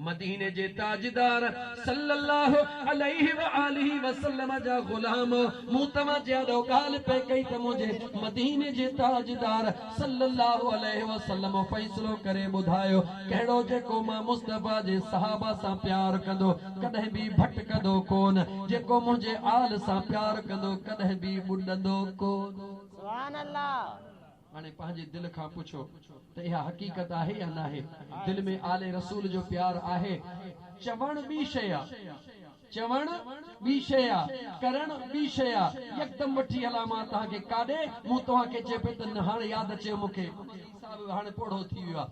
مديني جي تاجدار صلّي اللّٰه عليه واٰله وسلّم جا غلام! مون توهان جي آڏو ڳالهه پئي ڪئي ته منهنجي مديني جي تاجدار صلّي اللّٰه عليه وسلّم فيصلو ڪري ٻڌايو، ڪهڙو جيڪو مان مصطفيٰ جي صحابه سان پيار ڪندو ڪڏهن به ڀٽڪندو ڪونه، جيڪو منهنجي آل سان پيار ڪندو ڪڏهن به ٻڏندو ڪونه. سبحان الله. هاڻي پنهنجي دل کان پڇو ته اها حقيقت آهي يا ناهي؟ دل ۾ آل رسول جو پيار آهي؟ چوڻ ٻي شيء آ، چوڻ ٻي شيء آ، ڪرڻ ٻي شيء آ. يڪدم وٺي هلان مان توهان کي ڪاڏي؟ مون توهان کي چيو پئي ته نه هاڻي ياد اچيو مون کي. مولوي صاحب به هاڻي پوڙهو ٿي ويو آ.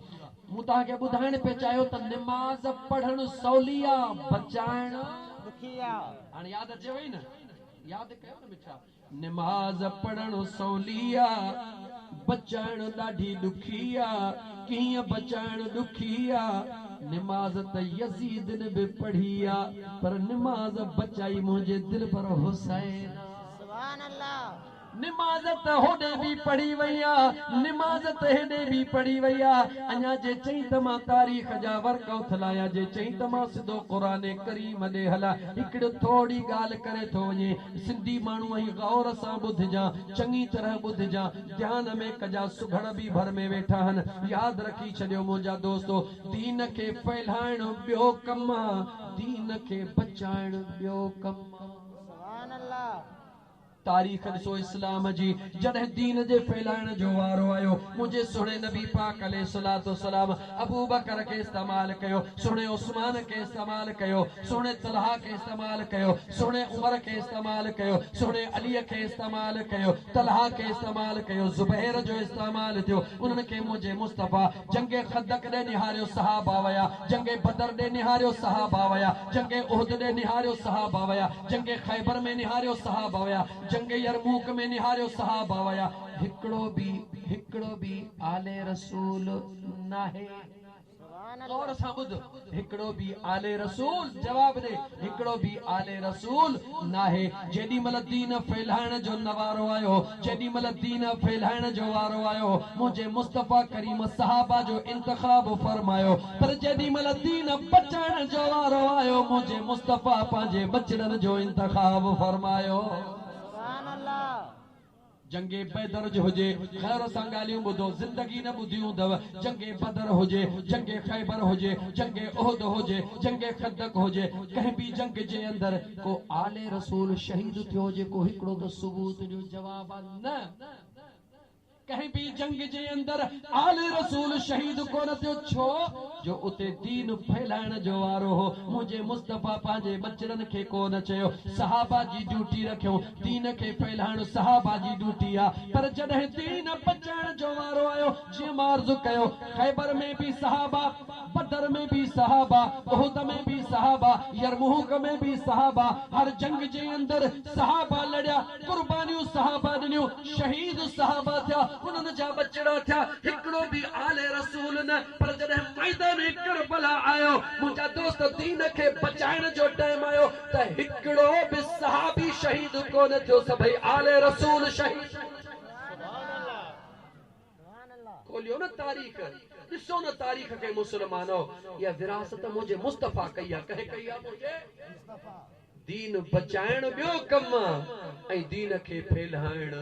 مون توهان کي ٻڌائڻ پئي چاهيو ته نماز پڙهڻ سولي آ، بچائڻ ڏکي آ. هاڻي ياد اچي وئي نه؟ ياد ڪيو نه مٺا. نماز پڙهڻ سولي آ، بچائڻ ڏاڍي ڏکي آ، ڪيئن بچائڻ ڏکي آ، نماز ته يزيدن به پڙهي آ، پر نماز بچائي منهنجي دلبر حسين آ. سبحان الله. نماز ته هوڏي به پڙهي وئي آ، نماز ته هيڏي به پڙهي وئي آ، اڃا جي چئين ته مان تاريخ جا ورق اٿلايان، جي چئين ته مان سڌو قرآن ڪريم ڏي هلان. هڪڙي ٿوري ڳالهه ڪري ٿو وڃي، سنڌي ماڻهو ۽ غور سان ٻڌجان، چڱي طرح ٻڌجان، ڌيان ۾ ڪجان، سگهڙ به ڀر ۾ ويٺا هن، ياد رکي ڇڏيو منهنجا دوستو، دين کي ڦهلائڻ ٻيو ڪم آ، دين کي بچائڻ ٻيو ڪم آ. سبحان الله. تاريخ ڏسو اسلام جي، جڏهن دين جي ڦهلائڻ جو وارو آيو، منهنجي سهڻي نبي پاڪ عليه الصلوة والسلام ابوبڪر کي استعمال ڪيو، سهڻي عثمان کي استعمال ڪيو، سهڻي طلحه کي استعمال ڪيو، سهڻي عمر کي استعمال ڪيو، سهڻي علي کي استعمال ڪيو، طلحه کي استعمال ڪيو، زبير جو استعمال ٿيو، انهن کي منهنجي مصطفيٰ جنگ خندق ڏي نهاريو صحابه ويا، جنگ بدر ڏي نهاريو صحابه ويا، جنگ احد ڏي نهاريو صحابه ويا، جنگ خيبر ۾ نهاريو صحابه ويا، جنگ يرموڪ ۾ نهاريو صحابه ويا، هڪڙو به هڪڙو به آل رسول ناهي. غور سان ٻڌ، هڪڙو به آل رسول، جواب ڏي، هڪڙو به آل رسول ناهي. جيڏي مهل دين ڦهلائڻ جو نوارو آيو، جيڏي مهل دين ڦهلائڻ جو وارو آيو، منهنجي مصطفيٰ ڪريم صحابه جو انتخاب فرمايو، پر جيڏي مهل دين بچائڻ جو وارو آيو، منهنجي مصطفيٰ پنهنجي ٻچڙن جو انتخاب فرمايو. سبحان الله. جنگ بدر جو هجي، خير سان ڳالهيون ٻڌو، زندگي نه ٻڌي هوندؤ، جنگ بدر هجي، جنگ خيبر هجي، جنگ احد هجي، جنگ خندق هجي، ڪنهن به جنگ جي اندر ڪو آل رسول شهيد ٿيو هجي ڪو هڪڙو ته ثبوت ڏيو، جواب آ نه. ڪنهن به جنگ جي اندر آل رسول شهيد ڪونه ٿيو، ڇو جو اتي دين ڦهلائڻ جو وارو هو، منهنجي مصطفيٰ پنهنجي ٻچڙن کي ڪو نه چيو، صحابه جي ڊيوٽي رکيو، دين کي ڦهلائڻ صحابه جي ڊيوٽي آ، پر جڏهن دين بچائڻ جو وارو آيو، جيئن مان عرض ڪيو، خيبر ۾ به صحابه، بدر ۾ به صحابه، احد ۾ به صحابه، يرموڪ ۾ به صحابه، هر جنگ جي اندر صحابه لڙيا، قربانيون صحابه ڏنيون، شهيد صحابه ٿيا، انهن جا ٻچڙا ٿيا، هڪڙو به آل رسول نه، پر جڏهن ميدان ڪربلا آيو، منهنجا دوست دين کي بچائڻ جو ٽائيم آيو ته هڪڙو به صحابي شهيد ڪونه ٿيو، سڀئي آل رسول شهيد. کوليو نه تاريخ، ڏسو نه تاريخ کي مسلمانو، اها وراثت منهنجي مصطفيٰ ڪئي آ، ڪنهن ڪئي آ؟ منهنجي دين بچائڻ ٻيو ڪم آ ۽ دين کي ڦهلائڻ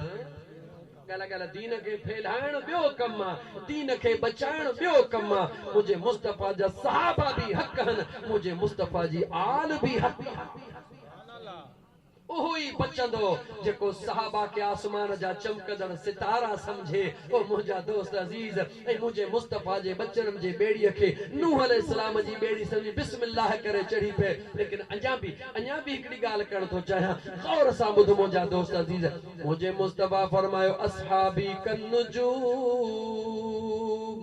ڳالهه ڳالهه دين کي ڦهلائڻ ٻيو ڪم آ، دين کي بچائڻ ٻيو ڪم آ، منهنجي مصطفيٰ جا صحابه به حق هن، منهنجي مصطفيٰ جي آل به حق آ. اهو ئي بچندو جيڪو صحابه کي آسمان جا چمڪندڙ ستارا سمجهي. او منهنجا دوست عزيز! ۽ منهنجي مصطفيٰ جي ٻچڙن جي ٻيڙيء کي نوح عليه السلام جي ٻيڙي سمجهي بسم الله ڪري چڙهي پئي. ليڪن اڃا به اڃا به هڪڙي ڳالهه ڪرڻ ٿو چاهيان. غور سان ٻڌ منهنجا دوست عزيز! منهنجي مصطفيٰ فرمايو، اصحابي ڪالنجوم.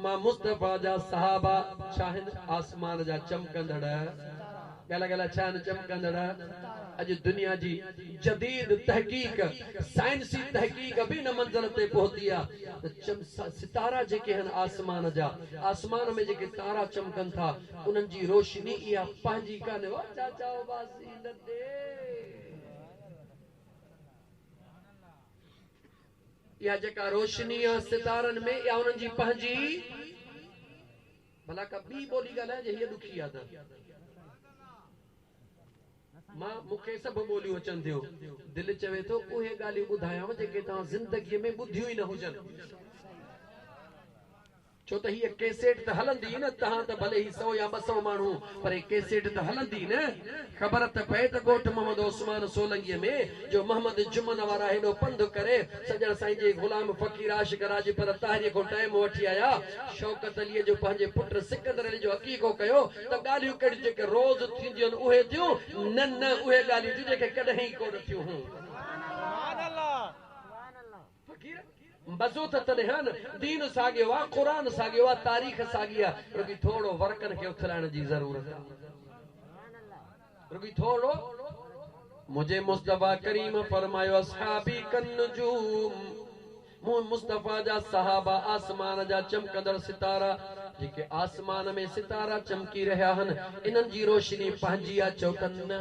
مان مصطفيٰ جا صحابه ڇا آهن؟ آسمان جا چمڪندڙ. ڳالهه ڳالهه ڇا آهن چمڪندڙ؟ اڄ دنيا جي جديد تحقيق، سائنسي تحقيق به ان منزل تي پهتي آهي ته ستارا جيڪي آهن آسمان جا، آسمان ۾ جيڪي تارا چمڪن ٿا، انهن جي روشني اها پنهنجي ڪانهي. او چاچا عباسي نه ڏي. اها جيڪا روشني آ ستارن ۾ اها انهن جي پنهنجي ڀلا ڪا ٻي ٻولي ڳالهائجي هيء ڏکي آ ته مان مون کي سڀ ٻوليون اچن ٿيون دل چوي ٿو اهي ڳالهيون ٻڌايانو جيڪي توهان زندگيء ۾ ٻڌيون ئي نه هجن. ڇو ته هيء ڪيسيٽ ته هلندي نه، تهان ته ڀلي هي سئو يا 200 ماڻهو، پر هي ڪيسيٽ ته هلندي نه. خبر ته پئي ته ڳوٺ محمد عثمان سولنگيء ۾ جو محمد جمن وارا هيڏو پنڌ ڪري، سڄڻ سائين جي غلام فقير عاشق راڄپر طاهريء کان ٽائيم وٺي آيا. شوڪت عليء جو پنهنجي پٽ سڪندر علي جو عقيقو ڪيو ته ڳالهيون ڪهڙيون جيڪي روز ٿينديون آهن اهي ٿيون؟ نه نه اهي ڳالهيون ٿيون جيڪي ڪڏهن ئي ڪونه ٿيون هون. فقير، مزو ته تڏهن آ نه، دين ساڳيو آ، قرآن ساڳيو آ، تاريخ ساڳي آ، رڳي ٿورڙو ورقن کي اٿلائڻ جي ضرورت آ. رڳي ٿورڙو. منهنجي مصطفيٰ ڪريم فرمايو اصحابي ڪالنجوم مون مصطفيٰ جا صحابه آسمان جا چمڪندڙ ستارا، جيڪي آسمان ۾ ستارا چمڪي رهيا هن، انهن جي روشني پنهنجي آ، چئو ته نه.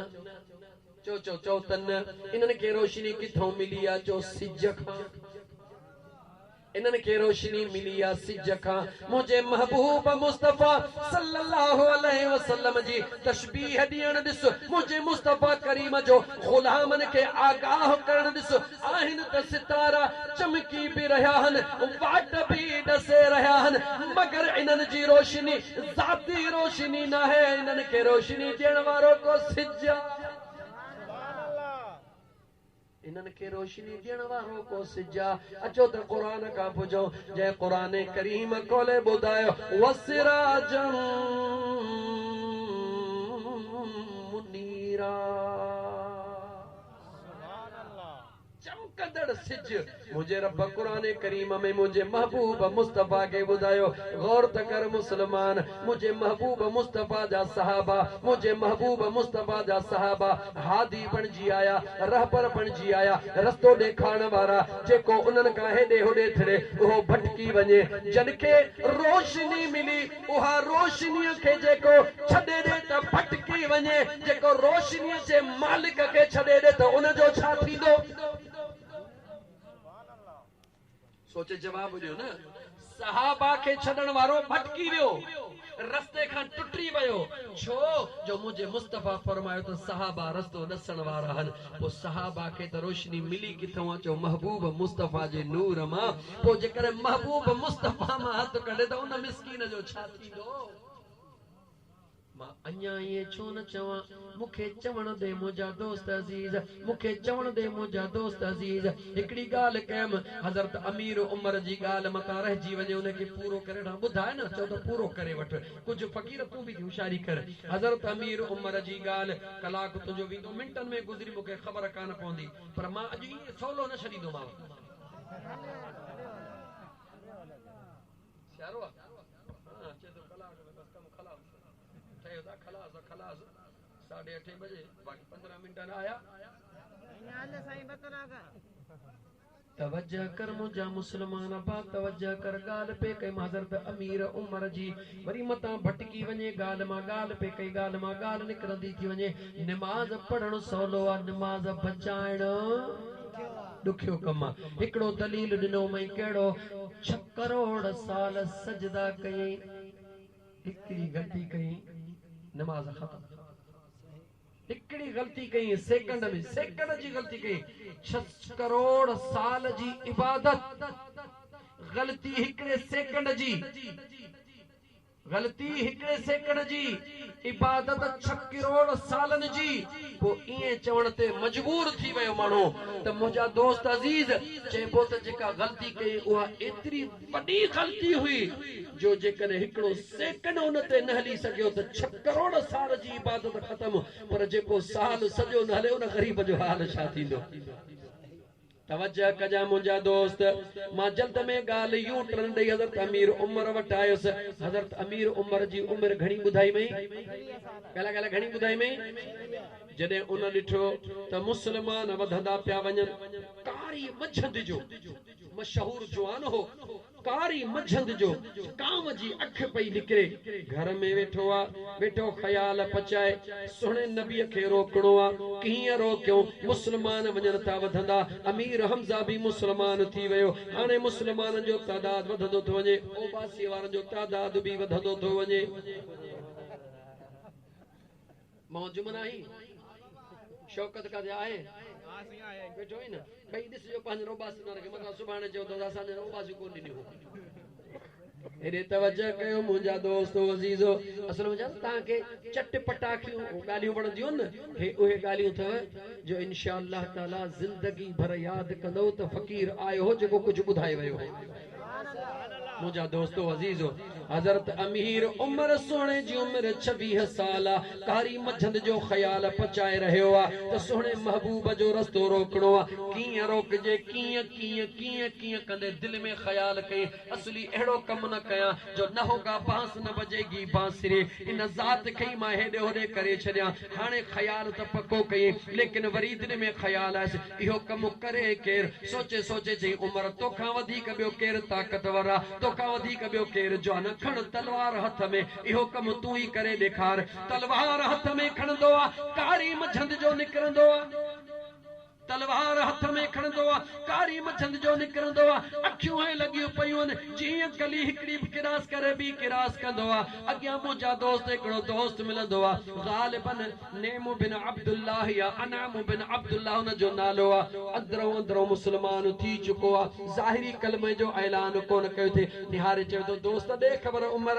چئو چئو چئو ته نه. انهن کي روشني ڪٿئون ملي آ؟ چئو سج کان. انهن کي روشني ملي آ سج کان. منهنجي محبوب مصطفيٰ صلّي اللّٰه عليه وسلّم جي تشبيهه ڏيڻ ڏس، منهنجي مصطفيٰ ڪريم جو غلامن کي آگاهه ڪرڻ ڏس، آهن ته ستارا چمڪي به رهيا هن، واٽ به ڏسي رهيا هن، مگر انهن جي روشني ذاتي روشني ناهي، انهن کي روشني ڏيڻ وارو ڪو سج آ. انهن کي روشني ڏيڻ وارو ڪو سج آ. اچو ته قرآن کان پڇون، جنهن قرآن ڪريم کولي ٻڌايو، وسراجا منيرا. چمڪندڙ سج. منهنجي رب قرآن ڪريم ۾ منهنجي محبوب مصطفيٰ کي ٻڌايو، غور ته ڪر مسلمان! منهنجي محبوب مصطفيٰ جا صحابه، منهنجي محبوب مصطفيٰ جا صحابه هادي بڻجي آيا، رهبر بڻجي آيا، رستو ڏيکارڻ وارا، جيڪو انهن کان هيڏي هوڏي ٿڙي، اهو ڀٽڪي وڃي، جن کي روشني ملي، اها روشنيء کي جيڪو ڇڏي ڏي ته ڀٽڪي وڃي، جيڪو روشنيء جي مالڪ کي ڇڏي ڏي ته ان جو ڇا ٿيندو؟ سوچي جواب ڏيو نه. صحابه کي ڇڏڻ وارو ڀٽڪي ويو، رستي کان ٽٽي ويو، ڇو جو منهنجي مصطفيٰ فرمايو ته صحابه رستو ڏسڻ وارا هن، پوء صحابه کي ته روشني ملي ڪٿئون اچو محبوب مصطفيٰ جي نور مان، پوء جيڪڏهن محبوب مصطفيٰ مان هٿ ڪڍي ته ان مسڪين جو ڇا ٿيندو؟ مان اڃا ائين ڇو نه چوان؟ مون کي چوڻ ڏي منهنجا دوست عزيز، مون کي چوڻ ڏي منهنجا دوست عزيز. هڪڙي ڳالهه ڪيم، حضرت امير عمر جي ڳالهه متان رهجي وڃي ان کي پورو ڪري وٺان. ٻڌاء نه، چئو ته پورو ڪري وٺ. ڪجهه فقير تون به ٿي هوشياري ڪر. حضرت امير عمر جي ڳالهه، ڪلاڪ تنهنجو ويندو منٽن ۾ گذري مون کي خبر ڪانه پوندي، پر مان اڄ ائين سولو نه ڇڏيندومانء. سيارو آ. ها چئي ٿو ڪلاڪ ۾ بس ڪم خلاص. ٺهيو ٿا خلاص خلاص ساڍي اٺين بجي باقي 15 منٽ نه آيا. توجه ڪر منهنجا مسلمان ابا توجه ڪر ڳالهه پئي ڪيم حضرت امير عمر جي وري متان ڀٽڪي وڃي ڳالهه مان ڳالهه پئي ڪئي ڳالهه مان ڳالهه نڪرندي ٿي وڃي نماز پڙهڻ سولو آ نماز بچائڻ ڏکيو ڪم آ هڪڙو دليل ڏنو مئي ڪهڙو ڇهه ڪروڙ سال سجدا ڪيئين هڪڙي غلطي ڪيئين نماز ختم هڪڙي غلطي ڪيئين سيڪنڊ ۾ سيڪنڊ جي غلطي ڪيئين ڇهه ڪروڙ سال جي عبادت غلطي هڪڙي سيڪنڊ جي غلطي هڪڙي سيڪنڊ جي، عبادت ڇهه ڪروڙ سالن جي، پوء ائين چوڻ تي مجبور ٿي ويو ماڻهو ته منهنجا دوست عزيز، چئبو ته جيڪا غلطي ڪئي اها ايتري وڏي غلطي هئي جو جيڪڏهن هڪڙو سيڪنڊ ان تي نه هلي سگهيو ته ڇهه ڪروڙ سال جي عبادت ختم، پر جيڪو سال سڄو نه هلي ان غريب جو حال ڇا ٿيندو؟ توجه ڪجان منهنجا دوست! مان جلد ۾ ڳالهه يو ٽرن ڏئي حضرت امير عمر وٽ آيس. حضرت امير عمر جي عمر گهڻي ٻڌائي مئي؟ ڳالهه ڳالهه گهڻي ٻڌائي مئي؟ جڏهن ان ڏٺو ته مسلمان وڌندا پيا وڃن. ڪاري منجهند جو مشهور جوان هو. ڪاري منجهند جو ڪانء جي اک پئي نڪري. گهر ۾ ويٺو آ، ويٺو خيال پچائي. سهڻي نبيء کي روڪڻو آ، ڪيئن روڪيون؟ مسلمان وڃن ٿا وڌندا. امير حمزه به مسلمان ٿي ويو. هاڻي مسلمانن جو تعداد وڌندو ٿو وڃي. اوٻاسيء وارن جو تعداد به وڌندو ٿو وڃي. مان جمن آهين؟ شوڪت ڪاٿي آهي؟ ويٺو آهين نه؟ ٻئي ڏسجو پنهنجن اوٻاسين وارن کي متان سڀاڻي چئو ته اسان ڄڻ اوٻاسيون ڪونه ڏنيون هو. هيڏي توجه ڪيو منهنجا دوستو عزيزو اصل ۾ ڇا توهان کي چٽ پٽاخيون ڳالهيون وڻنديون آهن نه هي اهي ڳالهيون اٿو جو انشاء الله تعالي زندگي ڀر ياد ڪندؤ ته فقير آيو هو جيڪو ڪجهه ٻڌائي ويو هو. منهنجا دوستو عزيزو! حضرت امير عمر سهڻي جي عمر 26 سال آ، ڪاري منجهند جو خيال پچائي رهيو آ ته سهڻي محبوب جو رستو روڪڻو آ، ڪيئن روڪجي، ڪيئن ڪيئن ڪيئن ڪيئن ڪندي دل ۾ خيال ڪيائين، اصلي اهڙو ڪم نه ڪيان جو نه هوگا بانس نه بجيگي بانسري. ان ذات کي ئي مان هيڏي هوڏي ڪري ڇڏيان. هاڻي خيال ته پڪو ڪيئين، ليڪن وري دل ۾ خيال آيس، اهو ڪم ڪري ڪير؟ سوچي سوچي چيائين، عمر توکان وڌيڪ ٻيو ڪير طاقتور آ؟ توکان وڌيڪ ٻيو ڪير جوان؟ کڻ تلوار هٿ ۾، اهو ڪم تون ئي ڪري ڏيکار. تلوار هٿ ۾ کڻندو آ، ڪاري منجهند جو نڪرندو آ. تلوار هٿ ۾ کڻندو آ، ڪاري منجهند جو نڪرندو آ، اکيون ائين لڳيون پيون آهن، جيئن گلي هڪڙي به ڪراس ڪري ٻي ڪراس ڪندو آ. اڳيان منهنجا دوست هڪڙو دوست ملندو آ، غالباً نعم بن عبدالله يا انعم بن عبدالله ان جو نالو آ، اندرئون اندرئون مسلمان ٿي چڪو آ، ظاهري ڪلمي جو اعلان ڪونه ڪيو اٿئي. نهاري چوي ٿو، دوست ڏي خبر عمر!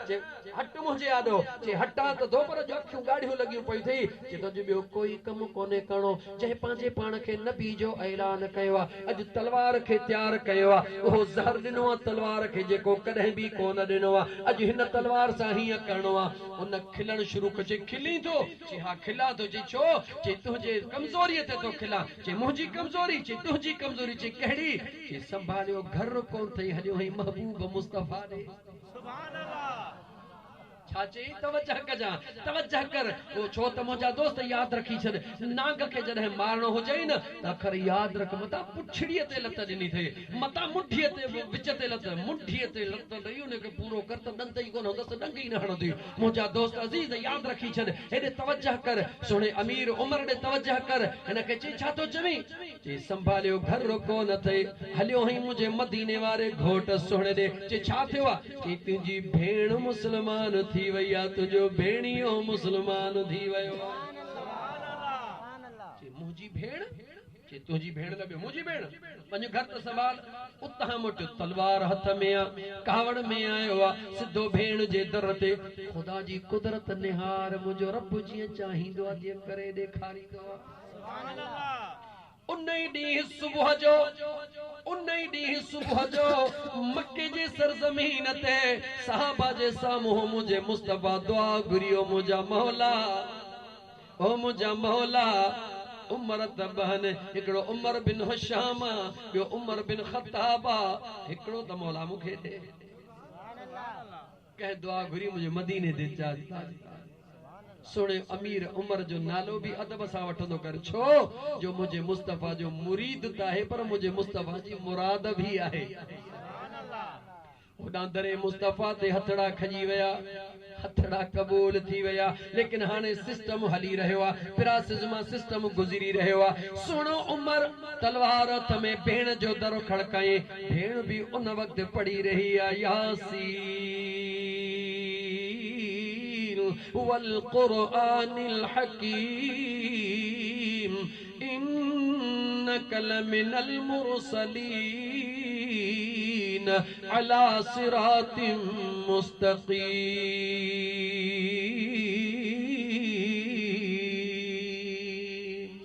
چي، هٽ منهنجي آڏو! چي، هٽان ته ٿو پر اڄ اکيون ڳاڙهيون لڳيون پيون اٿئي. چي ٿو، اڄ ٻيو ڪوئي ڪم ڪونهي ڪرڻو، جنهن پنهنجي پاڻ کي نبي جو اعلان ڪيو آ، اڄ تلوار کي تيار ڪيو آ، اهو زهر ڏنو آ تلوار کي جيڪو ڪڏهن به ڪونه ڏنو آ، اڄ هن تلوار سان هيئن ڪرڻو آ. هن کلڻ شروع ڪيو، چي، کلين ٿو؟ چي، ها کلان ٿو. چي، ڇو؟ چي، تنهنجي ڪمزوريء تي ٿو کلان. چي، منهنجي ڪمزوري؟ چي، تنهنجي ڪمزوري. چي، ڪهڙي؟ چي، سنڀاليو گهر ڪونه اٿئي، هليو هئين محبوب مصطفيٰ ڏي. سبحان الله. ڇا چيائين؟ توجه ڪجان، توجه ڪر، اهو ڇو ته منهنجا دوست ياد رکي ڇڏ، نانگ کي جڏهن مارڻو هجئي نه ته اکر ياد رک متان پڇڙيء تي لت ڏني اٿئي، متان منڍيء تي وچ تي لت، منڍيء تي لت ڏئي ان کي پورو ڪر ته ڏند ئي ڪونه هوندس ته ڏنگ ئي نه هڻندي. منهنجا دوست عزيز ياد رکي ڇڏ، هيڏي توجه ڪر، سهڻي امير عمر ڏي توجه ڪر. هن کي چيائين ڇا ٿو چوين؟ چي سنڀاليو گهر ڪونه اٿئي، هليو هئين منهنجي مديني واري گهوٽ سهڻي ڏي. چي ڇا ٿيو آ؟ چي تنهنجي ڀيڻ مسلمان ٿي وئي آ، تنهنجو ڀيڻيو مسلمان ٿي ويو آ. چي منهنجي ڀيڻ؟ چي تنهنجي ڀيڻ نه ٻيو منهنجي ڀيڻ؟ وڃ گهر ته سنڀال. اتان موٽيو تلوار هٿ ۾ آ، ڪاوڙ ۾ آيو آ، سڌو ڀيڻ جي در تي. خدا جي قدرت نهار، منهنجو رب جيئن چاهيندو آ تيئن ڪري ڏيکاريندو آ. ان ئي ڏينهن صبح جو، ان ئي ڏينهن صبح جو مڪي جي سرزمين تي صحابه جي سامهون منهنجي مصطفيٰ دعا گهري، او منهنجا مولا، او منهنجا مولا، عمر ته ٻه آهن، هڪڙو عمر بن هشام آ، ٻيو عمر بن خطاب آ، هڪڙو ته مولا مون کي ڏي. ڪنهن دعا گهري منهنجي مديني تي تاجدار سهڻي امير عمر جو نالو به ادب سان وٺندو ڪر ڇو جو منهنجي مصطفيٰ جو مريد ته آهي پر منهنجي مصطفيٰ جي مراد به آهي. هوڏانهن در مصطفيٰ تي هٿڙا کڄي ويا. هٿڙا قبول ٿي ويا ليڪن هاڻي سسٽم هلي رهيو آ پراسز مان سسٽم گذري رهيو آ سهڻو عمر تلوار هٿ ۾ ڀيڻ جو در کڙڪائين ڀيڻ به ان وقت پڙهي رهي آ ياسين والقرآن الحڪيم انک لمن المرسلين علي صراط مستقيم.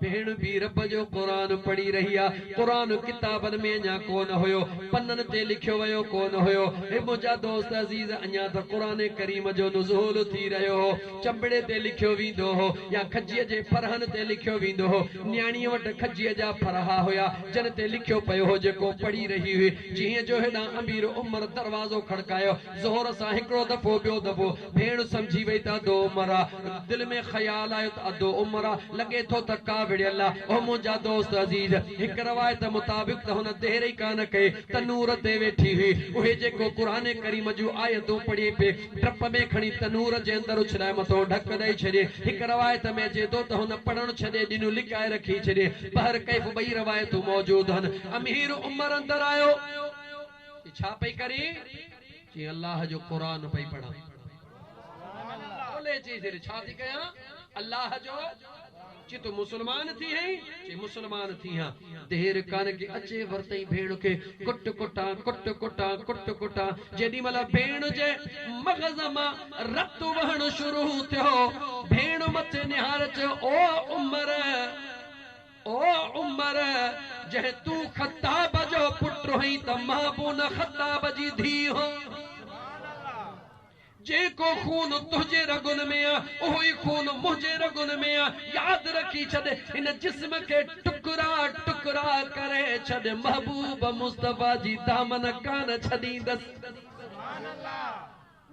ڀيڻ به رب جو قرآن پڙهي رهي آ. قرآن ڪتابن ۾ اڃا ڪونه هيو. پنن تي لکيو ويو ڪونه هيو. اي منهنجا دوست عزيز اڃا ته قرآن ڪريم جو نزول ٿي رهيو هو. چنبڙي تي لکيو ويندو هو يا کجيء جي ڦرهن تي لکيو ويندو هو. نياڻيء وٽ کجيء جا ڦرها هيا، جن تي لکيو پيو هو، جيڪو پڙهي رهي هئي. جيئن جو هيڏانهن امير عمر دروازو کڙڪايو. زور سان هڪڙو دفعو، ٻيو دفعو. ڀيڻ سمجهي وئي ته ادو عمر آ. دل ۾ خيال آيو ته ادو عمر آ، لڳي ٿو ته ڪاوڙيل آ. او منهنجا دوست عزيز! هڪ روايت مطابق ته هن دير ئي ڪانه ڪئي، تنور تي ويٺي هئي. اهي جيڪو قرآن ڪريم جون آيتون پڙهي پئي، ڊپ ۾ کڻي تنور جي اندر اڇلائي مٿو ڍڪ ڏئي ڇڏي. هڪ روايت ۾ اچي ٿو ته هن پڙهڻ ڇڏي ڏنو لڪائي رکي ڇڏي. بهر ڪيف ٻئي روايتون موجود هن. امير عمر اندر آيو. چي ڇا پئي ڪرين؟ چي الله جو قرآن پئي پڙهان. کولي چيس هيڏي ڇا ٿي ڪيان؟ الله جو. چي تون مسلمان ٿي هئين؟ چي مسلمان ٿي هان. دير ڪانه ڪئي اچي ورتئين ڀيڻ کي ڪٽ ڪٽان ڪٽ ڪٽان ڪٽ ڪٽان جيڏي مهل ڀيڻ جي مغز مان رت وهڻ شروع ٿيو ڀيڻ مٿي نهاري چيو او عمر! او عمر! جنهن تون خطاب جو پٽ هئين ته مان به ان خطاب جي ڌيء هان. جيڪو خون تنهنجي رڳن ۾ آ، اهو ئي خون منهنجي رڳن ۾ آ. ياد رکي ڇڏ، هن جسم کي ٽڪرا ٽڪرا ڪري ڇڏ، محبوب مصطفيٰ جي دامن ڪانه ڇڏيندس.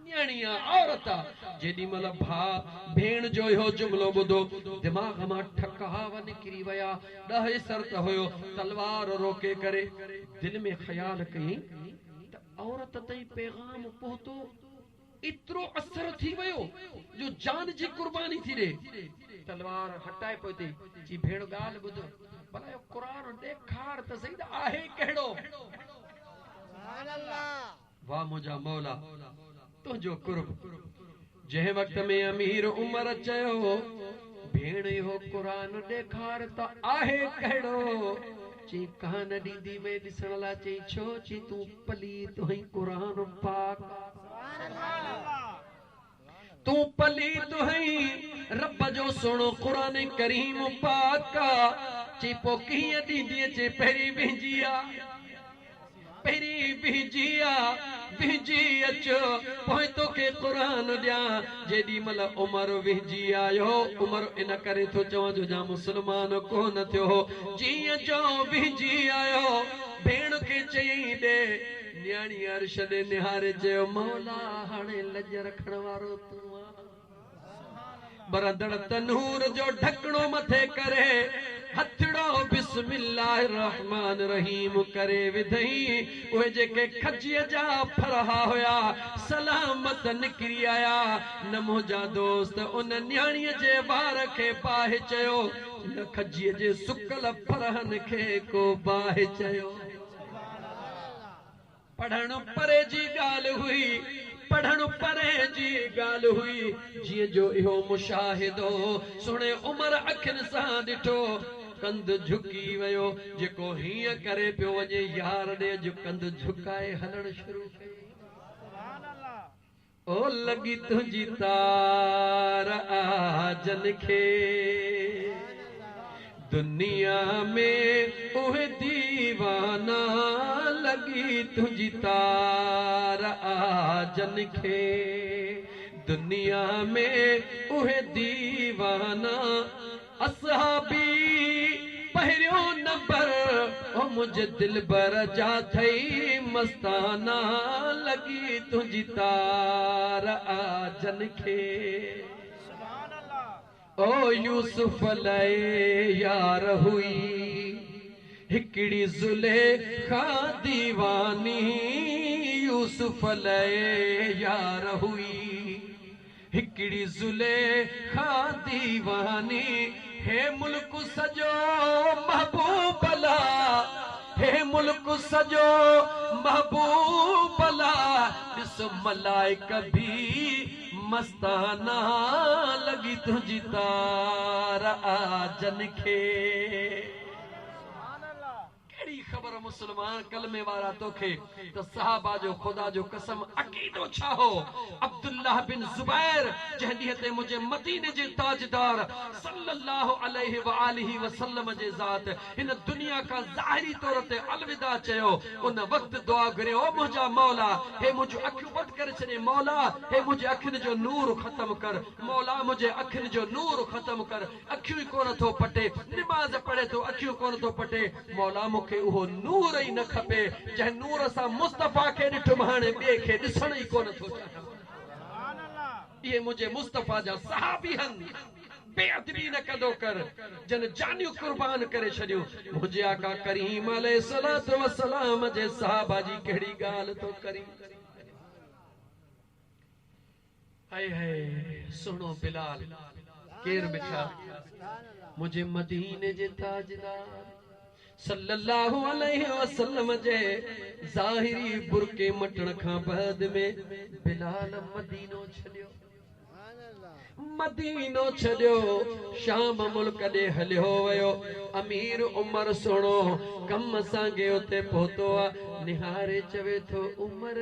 نياڻي آ، عورت آ. جيڏي مهل ڀاء ڀيڻ جو اهو جملو ٻڌو، دماغ مان ٺڪاء نڪري ويا. ڏهيسر ته هيو، تلوار روڪي ڪري دل ۾ خيال ڪيائين ته عورت تائين پيغام پهتو، ايترو اثر ٿي ويو جو جان جي قرباني ٿي ڏي. تلوار هٽائي پوئتي چي ڀيڻ ڳالهه ٻڌ، ڀلا اهو قرآن ڏيکار ته سهي ته آهي ڪهڙو؟ واه منهنجا مولا تنهنجو قرب. جنهن وقت ۾ امير عمر چيو، ڀيڻ اهو قرآن ڏيکار ته آهي ڪهڙو؟ چيائين ڪانه ڏيندي مين ڏسڻ لاء چيائين ڇو؟ چيائين تون پليت هئين قرآن پاڪ تون پليت هئين رب جو سهڻو قرآن ڪريم پاڪ آ چيائين پوء ڪيئن ڏيندينء چيائين پهرين وهنجي آ. پهرين وهنجي آ، وهنجي اچ، پوء توکي قرآن ڏيان. جيڏي مهل عمر وهنجي آيو، عمر ان ڪري ٿو چوان جو اڃا مسلمان ڪونه ٿيو هو، جيئن جو وهنجي آيو، ڀيڻ کي چيائين ڏي. نياڻي عرش ڏي نهاري چيو، مولا هاڻي لڄ رکڻ وارو تون آن. ٻرندڙ تنور جو ڍڪڻو مٿي ڪري هٿڙو بسم الله الرحمٰن الرحيم ڪري وڌئين. اهي جيڪي کجيء جا ڦرها هيا، سلامت نڪري آيا. نه منهنجا دوست ان نياڻيء جي وار کي باهه چيو، نه کجيء جي سڪل ڦرهن کي ڪو باهه چيو. پڙهڻ پري جي ڳالهه هئي، پڙهڻ پري جي ڳالهه هئي، جيئن جو اهو مشاهدو سهڻي عمر اکين سان ڏٺو، ڪنڌ جهڪي ويو، جيڪو هيئن ڪري پيو وڃي يار ڏي اڄ ڪنڌ جهڪائي هلڻ شروع ڪيائين. او لڳي تنهنجي تار آ جن کي دنيا ۾ اهي ديوانا لڳي تنهنجي تار آ جن کي دنيا ۾ اهي ديوانا اصحابي پهريون نمبر او منهنجي دلبر جا ٿئي مستانا لڳي تنهنجي تار آ جن کي او يوسف لئه يار هئي هڪڙي زليخا ديواني يوسف لئه يار هئي هڪڙي زليخا ديواني، هي ملڪ سڄو محبوب لا، هي ملڪ سڄو محبوب لا، ڏس ملائڪ ڀي مستانا، لڳي تنهنجي تار آ جن کي. ڪهڙي خبر مسلمان ڪلمي وارا توکي ته صحابه جو خدا جو قسم عقيدو ڇا هو؟ عبدالله بن زبير جنهن ڏينهن تي منهنجي مديني جي تاجدار صلّي الله عليه واٰله وسلّم جي ذات هن دنيا کان ظاهري طور تي الوداع چيو ان وقت دعا گهري او منهنجا مولا هي منهنجون اکيون بند ڪري ڇڏي مولا هي منهنجي اکين جو نور ختم ڪر مولا منهنجي اکين جو نور ختم ڪر اکيون ئي ڪونه ٿو پٽي، نماز پڙهي ٿو اکيون ڪونه ٿو پٽي، مولا مون کي اهو نور ئي نه کپي، جنهن نور سان مصطفيٰ کي ڏٺم هاڻي ٻئي کي ڏسڻ ئي ڪونه ٿو چاهيان. اهي منهنجي مصطفيٰ جا صحابي هن، بي ادبي نه ڪندو ڪر، جن جانيون قربان ڪري ڇڏيون، منهنجي آقا ڪريم عليه الصلوة والسلام جي صحابه جي ڪهڙي ڳالهه ٿو ڪرين. هائي هائي سهڻو بلال ڪير مٺا منهنجي مديني جي تاجدار صلي الله عليه وسلم جي ظاهري برقعي مٽڻ کان بعد ۾ بلال مدينو ڇڏيو مدينو ڇڏيو شام ملڪ ڏي هليو ويو امير عمر سهڻو ڪم سانگي اتي پهتو آ نهاري چوي ٿو عمر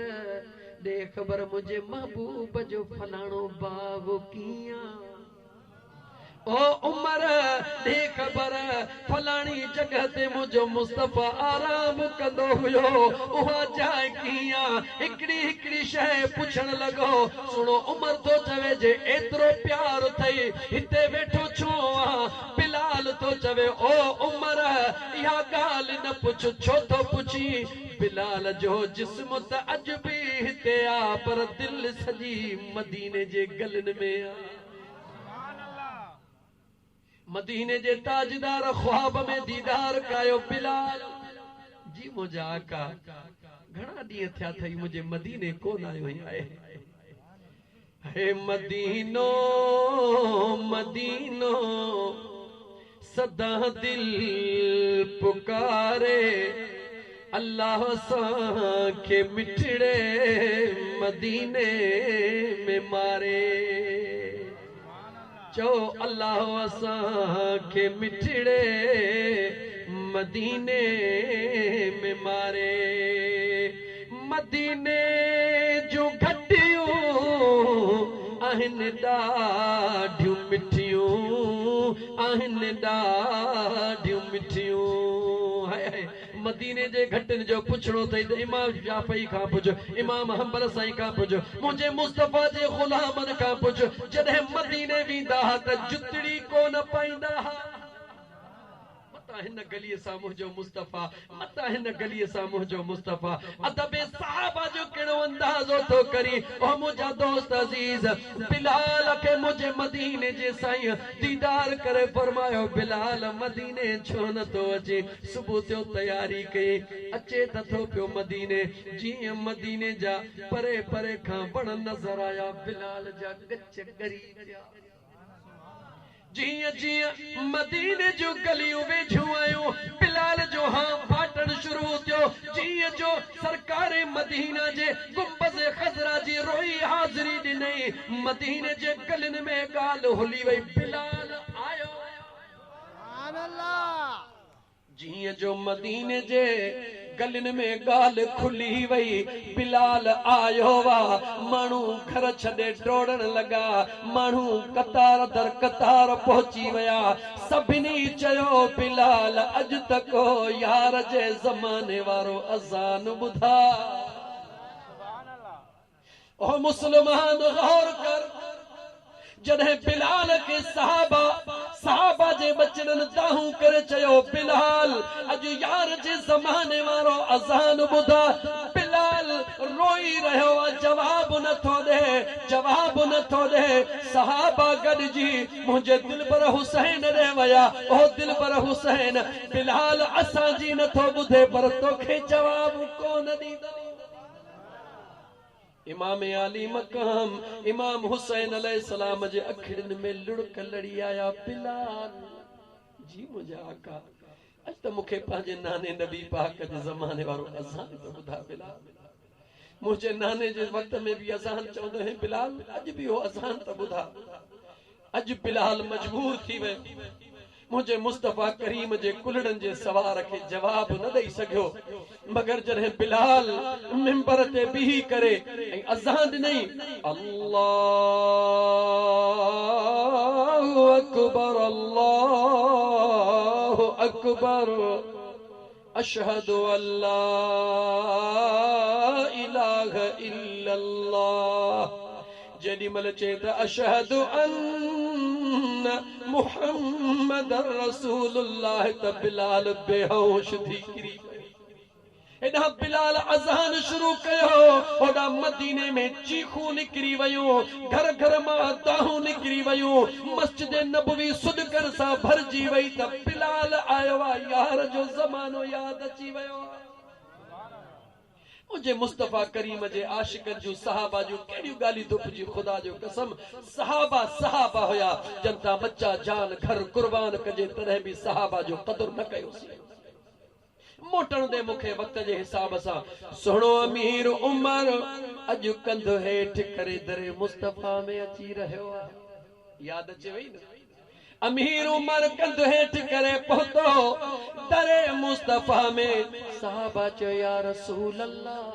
ڏي خبر منهنجي محبوب جو فلاڻو باغ ڪيئن آ؟ او عمر! ڏي خبر، فلاڻي جڳهه تي منهنجو مصطفيٰ آرام ڪندو هيو، اها جاء ڪيئن آ؟ هڪڙي هڪڙي شيء پڇڻ لڳو. سهڻو عمر ٿو چوي جي ايترو پيار اٿئي، هتي ويٺو ڇو آن؟ بلال ٿو چوي او عمر! اها ڳالهه نه پڇ، ڇو ٿو پڇين؟ بلال جو جسم ته اڄ به هتي آ، پر دل سڄي مديني جي گلين ۾ آ. مديني جي تاجدار خواب ۾ ديدار ڪايو بلال جي منهنجا آقا گهڻا ڏينهن ٿيا اٿئي منهنجي مديني ڪونه آيو آهين آء هي مدينو مدينو سدا دل پڪاري الله اسان کي مٺڙي مديني ۾ ماري. چئو الله اسان کي مٺڙي مديني ۾ ماري. مديني جون گهٽيون آهن ڏاڍيون مٺيون آهن ڏاڍيون مٺيون هاء هاء مديني جي گهٽين جو پڇڻو اٿئي ته امام شافعي کان پڇ امام حنبل سائين کان پڇ منهنجي مصطفيٰ جي غلامن کان پڇ جڏهن مديني ويندا ها ته جتڙي ڪونه پائيندا ها. متان هن گليء سان منهنجو مصطفيٰ، متان هن گليء سان منهنجو مصطفيٰ. ادب صحابه جو ڪهڙو اندازو ٿو ڪرين او منهنجا دوست عزيز! بلال کي منهنجي مديني جي سائينء ديدار ڪري فرمايو، بلال مديني ڇو نه ٿو اچين؟ صبح ٿيو تياري ڪئي، اچي ته ٿو پيو مديني. جيئن مديني جا پري پري کان وڻ نظر آيا، بلال جا ڳچ ڳري پيا. جيئن جيئن مديني جون گليون ويجهيون آيون، بلال جو هانء ڦاٽڻ شروع ٿيو، جيئن جو سرڪار مدينه جي گنبذ خضرا جي روئي حاضري ڏنئي، مديني جي گلين ۾ ڳالهه هلي وئي، بلال آيو. سبحان الله. جيئن جو مديني جي گلين ۾ ڳالهه کلي وئي، بلال آيو آ، ماڻهو گهر ڇڏي ڊوڙڻ لڳا، ماڻهو قطار در قطار پهچي ويا، سڀني چيو بلال اڄ ته ڪو يار جي زماني وارو اذان ٻڌاء. او مسلمان غور ڪر جڏهن بلال کي صحابه صحابه جي ٻچڙن دانهون ڪري چيو بلال اڄ يار جي زماني وارو اذان ٻڌاء بلال روئي رهيو آ جواب نه ٿو ڏي جواب نه ٿو ڏي صحابه گڏجي منهنجي دلبر حسين ڏي ويا او دلبر حسين بلال اسان جي نه ٿو ٻڌي پر توکي جواب ڪونه ڏيندو. امام عالي مقام امام حسين عليه السلام جي اکڙين ۾ لڙڪ لڙي آيا بلال جي منهنجا آقا اڄ ته مون کي پنهنجي ناني نبي پاڪ جي زماني وارو اذان ته ٻڌاء بلال منهنجي ناني جي وقت ۾ به اذان چوندو هين بلال اڄ به اهو اذان ته ٻڌاء اڄ بلال مجبور ٿي ويو منهنجي مصطفيٰ ڪريم جي ڪلهڙن جي سوار کي جواب نه ڏئي سگهيو، مگر جڏهن بلال منبر تي بيهي ڪري ۽ اذان ڏنئي، الله اڪبر الله اڪبر اشهد ان لا اله الا الله جيڏي مهل چئي ته اشهد ان محمد رسول الله ته بلال بيهوش ٿي ڪري پيو. هيڏانهن بلال اذان شروع ڪيو، هوڏانهن مديني ۾ چيخون نڪري ويون، گهر گهر مان دانهون نڪري ويون، مسجد نبوي سڏڪن سان ڀرجي وئي ته بلال آيو آ، يار جو زمانو ياد اچي ويو آ. منهنجي مصطفيٰ ڪريم جي عاشقن جون صحابه جون ڪهڙيون ڳالهيون ٿو پڇين خدا جو قسم صحابه صحابه هيا جن تان ٻچا جان گهر قربان ڪجي تڏهن به صحابه جو قدر نه ڪيوسين. موٽڻ ڏي مون کي وقت جي حساب سان سهڻو امير عمر اڄ ڪنڌ هيٺ ڪري در مصطفيٰ ۾ اچي رهيو آهي. ياد اچي وئي نه؟ امير عمر ڪنڌ هيٺ ڪري پهتو در مصطفيٰ ۾. صحابه چيو يا رسول الله!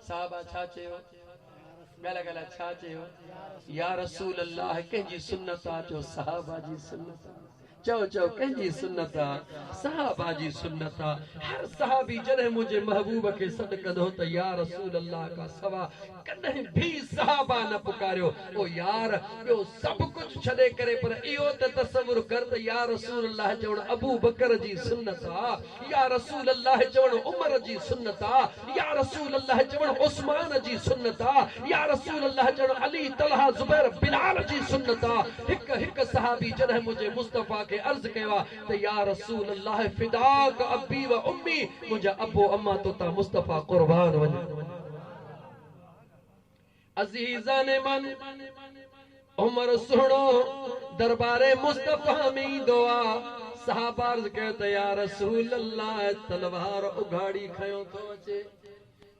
صحابه ڇا چيو؟ ڳالهائي ڳالهائي ڇا چيو؟ يا رسول الله ڪنهن جي سنت آ؟ چيو صحابه جي سنت آ. چئو چئو ڪنهن جي سنت آ؟ صحابه جي سنت آ. هر صحابي جڏهن منهنجي محبوب کي سڏ ڪندو هو ته يا رسول الله کان سوا ڪڏهن به صحابه نه پڪاريو. او يار ٻيو سڀ ڪجهه ڇڏي ڪري پر اهو ته تصور ڪر ته يا رسول الله چوڻ ابوبڪر جي سنت آ. يا رسول الله چوڻ عمر جي سنت آ، يا رسول الله چوڻ عثمان جي سنت آ، يا رسول الله چوڻ علي، طلحه، زبير، بلال جي سنت آ. هڪ هڪ صحابي جڏهن منهنجي مصطفيٰ کي عرض ڪيو آ ته يا رسول الله فداک ابي و امي منهنجا ابو امان تو تان مصطفيٰ قربان وڃن. عزيزان من! عمر سهڻو دربار مصطفيٰ ۾ ايندو آ، صحابه عرض ڪيو ته يا رسول الله تلوار اگهاڙي کنيو ٿو اچي،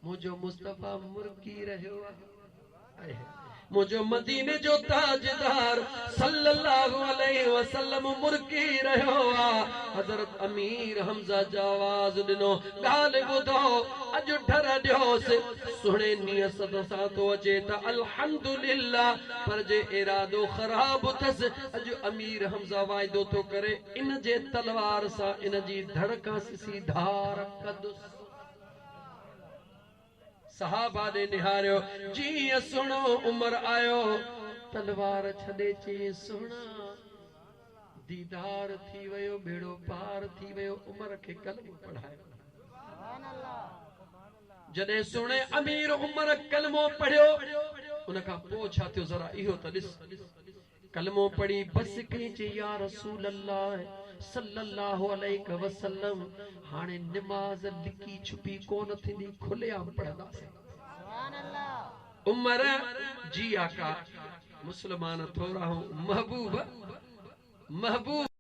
منهنجو مصطفيٰ مرڪي رهيو آ. منهنجو مديني جو تاجدار صلّي اللّٰه عليه وسلّم مرڪي رهيو آ. حضرت امير حمزه جواز ڏنو، ڳالهه ٻڌو، اڄ ڍر ڏيوس، سهڻي نيت سان ٿو اچي ته الحمدلله، پر جي ارادو خراب اٿس، اڄ امير حمزه واعدو ٿو ڪري، ان جي تلوار سان ان جي ڌڙ کان سسي ڌار ڪندس. صحابه ڏي نهاريو، جيئن سهڻو عمر آيو، تلوار ڇڏي چيائين، سهڻا! ديدار ٿي ويو، ٻيڙو پار ٿي ويو، عمر کي ڪلمو پڙهايو. جڏهن سهڻي امير عمر ڪلمو پڙهيو، ان کان پوء ڇا ٿيو ذرا اهو ته ڏس. ڪلمو پڙهي بس ڪئي چي يا رسول الله صلي الله عليه وسلم هاڻي نماز لڪي ڇپي ڪونه ٿيندي کلي عام پڙهنداسين. عمر جي آقا مسلمان ٿورا هون محبوب محبوب.